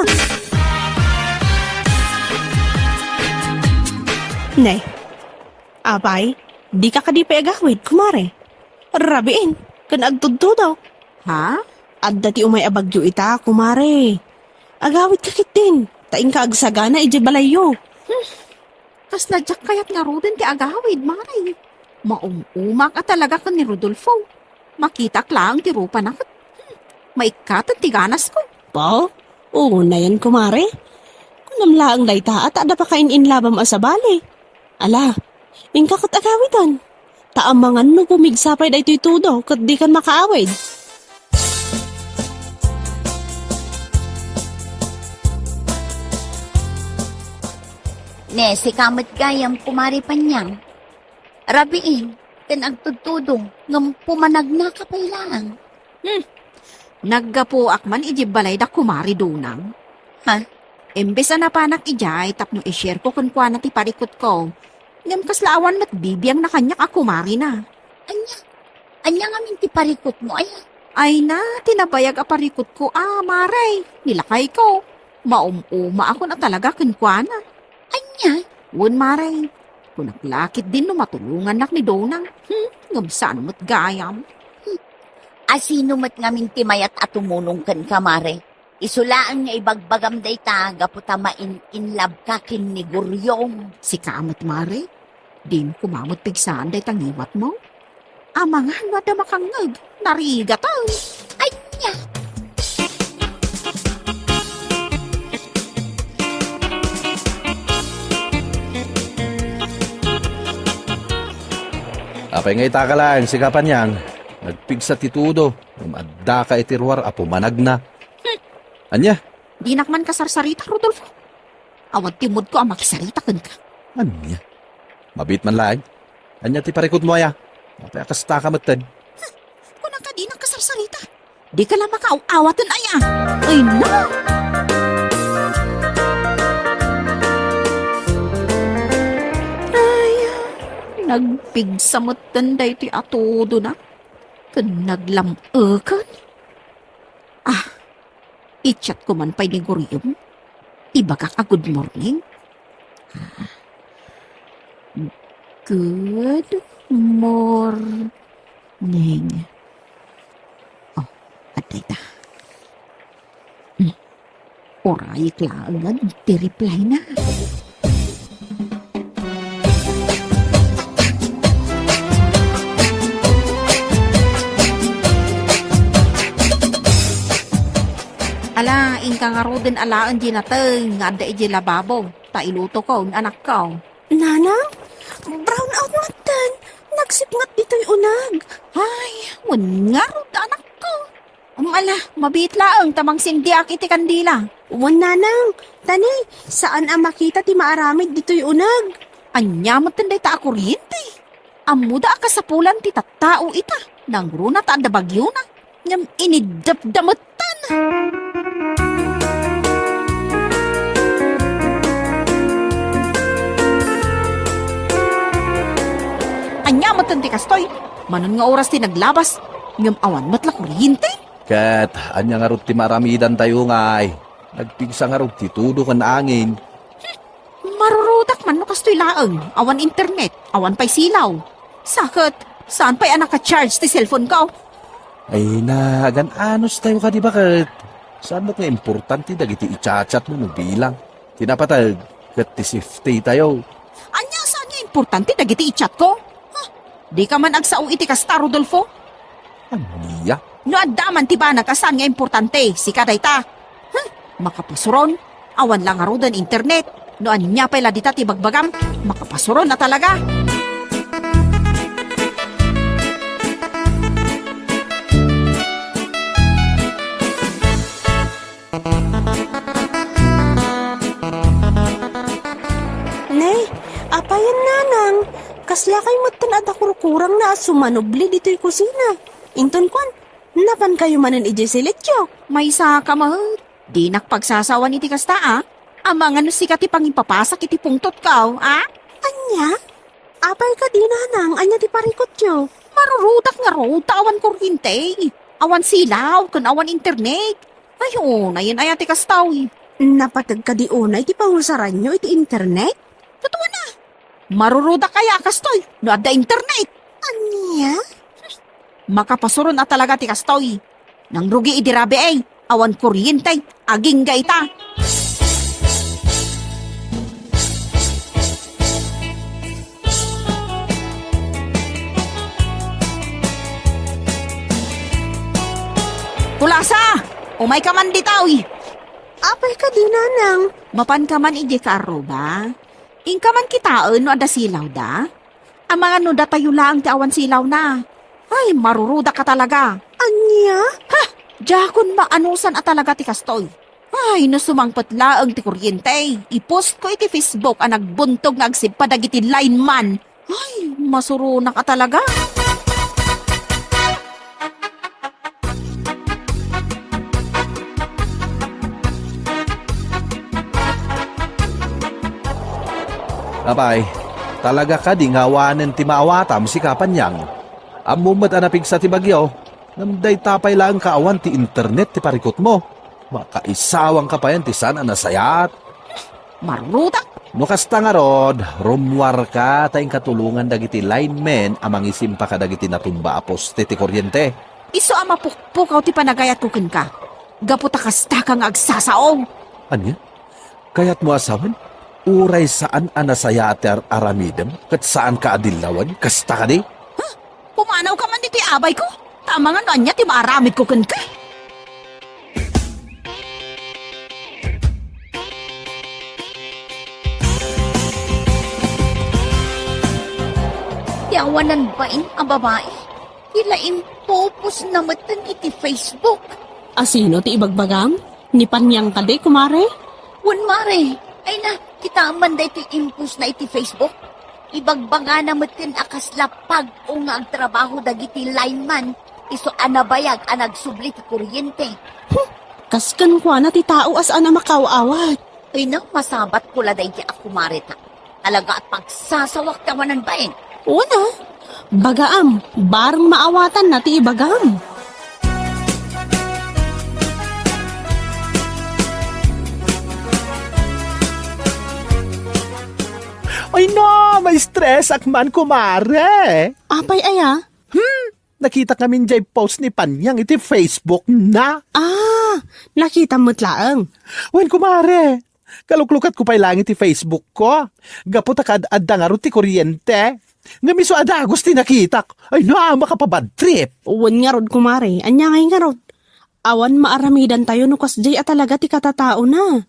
Ne, apay, dika kadi pay agawid, kumare? Rabiin, ken agtudtudo. Ha? Adda ti umay a bagyo ita, kumare. Agawidka ketdin, ta inka agsagana idiay balayyo. Hmm. Kasla diak kayat ngaruden ti agawid, mare. Maum-umak a talaga ken ni Rodolfo. Makitaak laeng ti rupana ket, hmm, maikkaten ti ganasko. Ba? Unayen, kumare. Kunam laeng dayta a ta adda pakain-inlabam a sabali. Ala, inka ket agawiden. Ta amangan no pumigsa pay daytoy tudo ket dikan makaawid. Ne, sika met gayam, Kumare Panyang. Rabiin, ken agtudtudo, ngem pumanagnaka pay laeng. Hmm. Naggapuak man idiay balay da Kumare Donang. Ha? Imbes a napanak idiay tapno i-share ko kenkuana ti parikutko, ngem kasla awan met bibiangna kaniak a kumarena. Ania? Ania ngamin ti parikutmo, aya? Ay na, ti nabayag a parikutko a, mare, ni lakayko. Maum-umaakon a talaga kenkuana. Ania? Wen, mare. Kunak la ketdin no matulongannak ni Donang. Hmm, ngem saan met gayam. Hmm. A sino met ngamin ti mayat a tumulong kenka, mare? Isu laeng nga ibagbagam dayta gapu ta main-inlabka ken ni Guryong. Sika met, mare? Dimo koma met pigsaan dayta ngiwatmo? Amangan no adda makangngeg, narigatan. Ania? Apay nga itaka laeng, sika Panyang, nagpigsa ti tudo, ngem addaka iti ruar a pumanagna. Hmm. Ania? Dinak man kasarsarita, Rodolfo. Awan ti moodko a makisarita kenka. Ania? Mabiit man laeng. Ania ti parikutmo, aya? Apay a kastaka metten? Huh, kunaka dinak kasarsarita. Dika la makaaw-awaten, aya? Ay na! Ay, nagpigsa metten daytoy a tudona. Ken naglam-eken. Ah, I-chat ko man pay ni Guryong. Ibagak a good morning. Ah, good morning. Oh, adda ita. Hmm. Urayek laeng ti reply na. Ala, inka ngaruden alaen di nateng nga adda idiay lababo, ta ilutokon, anakko. Nanang, brown out metten. Nagsipnget ditoy uneg. Ay, wen ngarud, anakko. Um, ala, mabiit laeng ta mangsindiak iti kandila. Wen, nanang, tani, saan a makita ti maaramid ditoy uneg. Ania metten dayta a kuryente? Ammoda a kasapulan ti tattao ita, nangruna ta adda bagiona, ngem iniddepda metten. Ania metten ti kastoy? Manon nga oras ti naglabas, ngem awan met la kuryente? Ket ania ngarud ti maaramidantayo ngay? Nagpigsa ngarud ti tudo ken angin. Marurudak man no kastoy laeng, awan internet, awan pay silaw. Sa ket, saan pay a naka-charge ti cellphone ko? Ay, nagan-anos tayo kadi baket. Saan met nga importante dagiti i-chat-chat mo no bilang? Ti napateg, ket ti safety tayo. Ania saan nga importante dagiti i-chat ko? Huh? Di ka man agsao iti kasta, Rodolfo? Ania? No adda man ti banag a saan nga importante, sika dayta. Huh? Makapasuron, awan la ngaruden internet. No ania pay la dita ti bagbagam, makapasuron a talaga. Ne, apayen, nanang, kasla kay metten a dakurkurangna a sumanubli ditoy kusina. Inton kuan, napan kayo manen idiay silityo? Maysa ka met. Dinak pagsasawan iti kasta, a. Amangan no sika ti pangipapasak iti pungtotko, a? Ania? Apay kadi, nanang, ania ti parikutyo? Marurudak ngarud ta awan kuryente, awan silaw, ken awan internet. Ay, unayen aya ti kastoy. Napateg kadi unay ti pangusaranyo iti internet? Ket wen a. Marurudak aya a kastoy no adda internet? Ania? Makapasuron a talaga ti kastoy. Nangrugi idi rabii, awan kuryente, agingga ita. Kulasa! Umayka man ditoy! Apay kadi, nanang? Mapanka man idiay kaarruba? Inka man kitaen no adda silawda? Amangan no datayo laeng ti awan silawna. Ay, marurudak a talaga. Ania? Ha! Diakon maanusan a talaga ti kastoy. Ay, no sumangpet laeng ti kuryente, i-post ko iti Facebook a nagbuntog nga agsibpa dagiti lineman. Ay, masuronak a talaga. Apay, talaga kadi nga awanen ti maawatam, sika Panyang? Ammom met a napigsa ti bagyo, ngem dayta pay laeng kaawan ti internet ti parikutmo. Makaisawangka payen ti saan a nasayaat. Marurutak! No kasta ngarud, rummuarka ta inka tulongan dagiti linemen a mangisimpa kadagiti natumba a poste ti kuryente. Isu a mapukpukaw ti panagayatko kenka, gapu ta kastaka nga agsasao. Ania? Kayatmo a sawen? Uray saan a nasayaat ti ar-aramidem ket saanka a dillawen, kasta kadi? Huh? Pumanawka man ditoy abayko, ta amangan no ania ti maaramidko kenka. Ti awanan bain a babai, ti la impupos na metten iti Facebook. A sino ti ibagbagam? Ni Panyang kadi, kumare? Wen, mare. Ay na, kitaem man daytoy impostna iti Facebook. Ibagbagana metten a kasla pag-o nga agtrabaho dagiti lineman, isu a nabayag a nagsubli ti kuryente. Hmm, kas kenkuana ti tao a saan a makaaw-awat. Ay na, masabatko la daydi a kumare ta. Talaga a pagsasawak ti awanan bain. Una, bagaam, bareng maawatanna ti ibagam. Ay na, ma-stress ak man, kumare. Apay aya? Hmm, nakitak ngamin jay post ni Panyang iti Facebook na. Ah, nakitam met laeng. Wen, kumare, kaluklukatko pay laeng iti Facebook ko. Gapu ta kaad-adda ngarud ti kuryente. Ngem isu a dagus ti nakitak. Ay na, makapabad trip. Wen ngarud, kumare, ania ngay ngarud? Awan maaramidantayo no kasdiay a talaga ti katataona.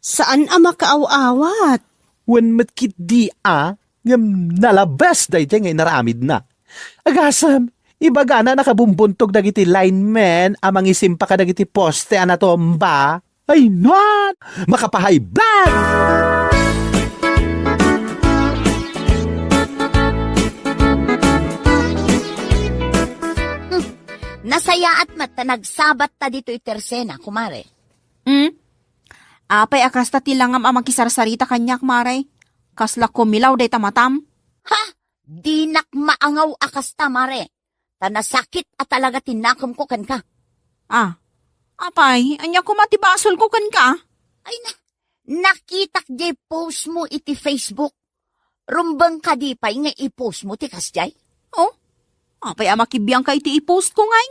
Saan a makaaw-awat. Wen met ketdi a, ngem nalabes daydiay nga inaramidna. Agasem, ibagana a nakabumbuntog dagiti linemen a mangisimpa kadagiti poste a natumba. Ay, nuan! Makapahay blood! Hmm. Nasayaat met ta nagsabat ta ditoy Tersena, kumare. Hmm? Apay a kasta ti langam a makisarsarita kaniak, mare? Kasla kumilaw dayta matam? Ha? Dinak maangaw a kasta, mare. Ta nasakit a talaga ti nakemko kenka. Ah, apay, ania koma ti basolko kenka? Ay na, nakitak diay post mo iti Facebook. Rumbeng kadi pay nga i-post mo ti kasdiay? Oh, apay a makibiangka iti i-post ko ngay?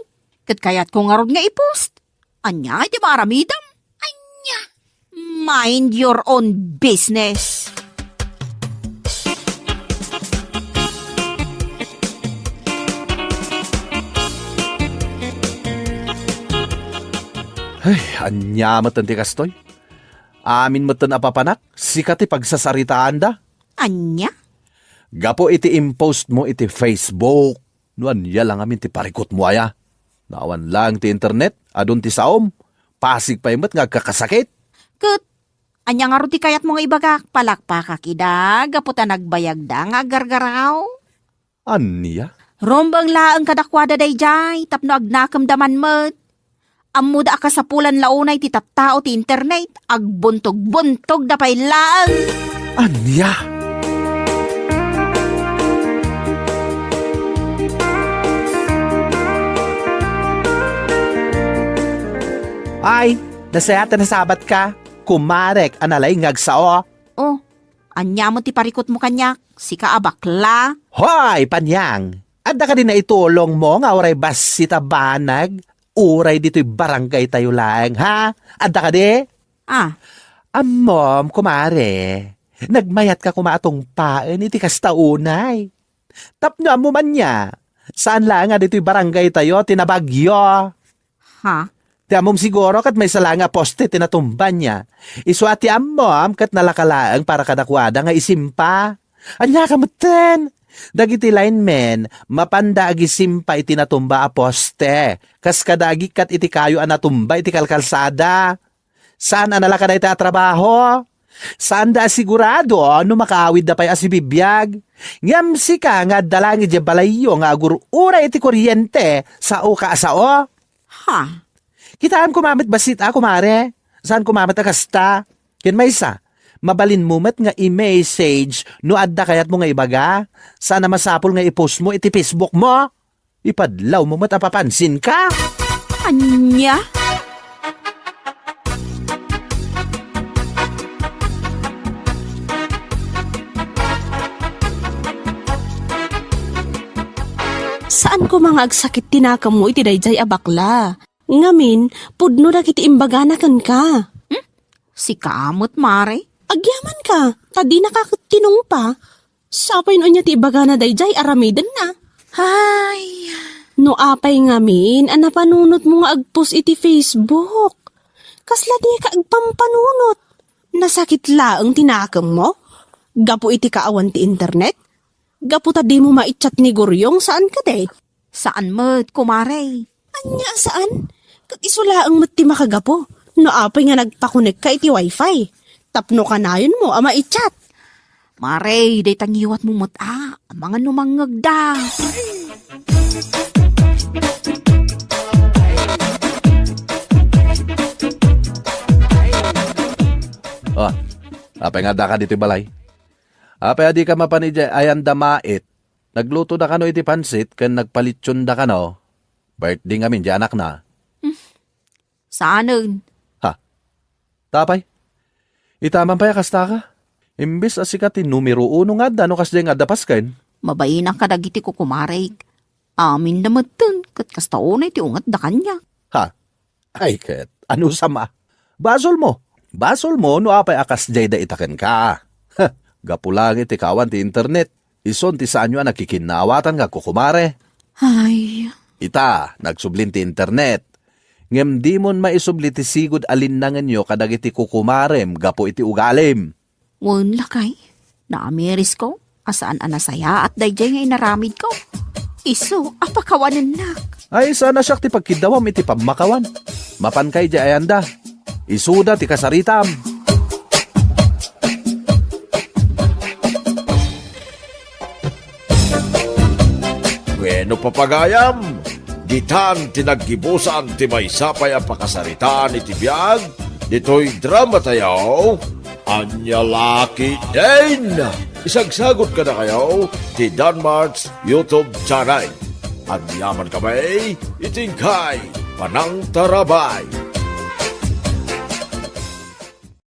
Ket kayatko ngarud nga i-post. Ania ngay ti maaramidem? Ania? Mind your own business. Ay, ania met ti kastoy? Amin met a papanak, sika ti pagsasaritaanda. Ania? Gapu iti impost mo iti Facebook, no ania la ngamin ti parikut mo aya. No awan laeng ti internet, adun ti saom. Pasig pay met nga agkakasakit. Ket, ania ngarud ti kayat mo nga ibagak? Palakpakak ida, gapu ta nagbayagda nga aggargaraw? Ania? Rumbeng laeng kadakuada daydiay, tapno agnakemda man met. Ammoda a kasapulan la unay ti tattao ti internet, agbuntog-buntogda pay laeng. Ania? Ay, nasayaat a nasabatka, kumarek a nalaing nga agsao. Oh, ania met ti parikutmo kaniak? Sika a bakla? Hoy, Panyang! Adda kadi naitulongmo nga uray bassit a banag? Uray ditoy barangaytayo laeng, ha? Adda kadi? Ah. Ammom, kumare, nagmayatka koma a tungpaen iti kasta unay. Tapno ammom ania, saan laeng nga ditoy barangaytayo ti nabagyo. Ha? Ti ammom siguro ket maysa laeng a poste ti natumba nia. Isu a ti ammom ket nalaka laeng para kadakuada nga isimpa. Ania ka metten? Dagiti linemen, mapanda agisimpa iti natumba a poste, kas kada agikkat iti kayo a natumba iti kalkalsada. Saan a nalaka dayta a trabaho? Saanda a sigurado no makaawidda pay a sibibiag. Ngem sika nga adda laeng idiay balayyo nga agur-uray iti kuryente, sao ka a sao? Ha? Kitaem koma met bassit a, kumare. Saan koma met a kasta? Ken maysa, mabalinmo met nga i-message no adda kayatmo nga ibaga. Saan a masapul nga i-post mo iti Facebook mo. Ipadlawmo met a papansinka. Ania? Saan koma nga agsakit ti nakemmo iti daydiay a bakla. Ngamin, pudno dagiti imbagana kenka. Hmm? Sika met, mare? Agyamanka, ta dinaka ket tinungpa. Sapay no ania ti ibagana daydiay, aramidenna. Ay. No apay ngamin a napanunotmo nga agpost iti Facebook? Kasla dika agpampanunot. Nasakit laeng ti nakemmo? Gapu iti kaawan ti internet? Gapu ta dimo maitchat ni Guryong, saan kadi? Saan met, kumare. Ania a saan? Ket isu laeng met ti makagapu no apay nga nagpakonekka iti wifi tapno kanayonmo a maitchat. Mare, dayta ngiwatmo met a, amangan no mangngegda. Oh, apay nga addaka ditoy balay? Apay a dika mapan idiay ayanda mait? Naglutoda kano iti pansit ken nagpalitsionda kano. Birthday ngamin di anakna. Hmm. Saanen? Ha? Tapay? Ita man pay a kasta ka? Imbes a sika ti numero uno nga adda no kasdiay nga adda pasken. Mabainak kadagiti kukumarek. Aminda metten ket kasta unay ti ungetda kaniak. Ha? Ay ket, anusam a? Basolmo. Basolmo no apay a kasdiayda ita kenka. Heh, gapu laeng iti kaawan ti internet, isun ti saanyo a nakikinnaawatan nga kukumare. Ay. Ita, nagsublin ti internet. Ngem dimon maisubli ti sigud a linnangenyo kadagiti kukumarem gapu iti ugalim. Wen, lakay, naamirisko a saan a nasayaat daydiay nga inaramidko. Isu a pakawanennak. Ay, saan a siak ti pagkiddawam iti pammakawan. Mapanka idiay ayanda. Isuda ti kasaritam. Bueno, papagayam, ditan ti naggibusan ti maysa pay a pakasaritaan iti biag ditoy drama tayo, Ania La Ketdin. Isagsagut kadakayo ti Danmark's YouTube channel. Agyaman kami iti inkay panangtarabay.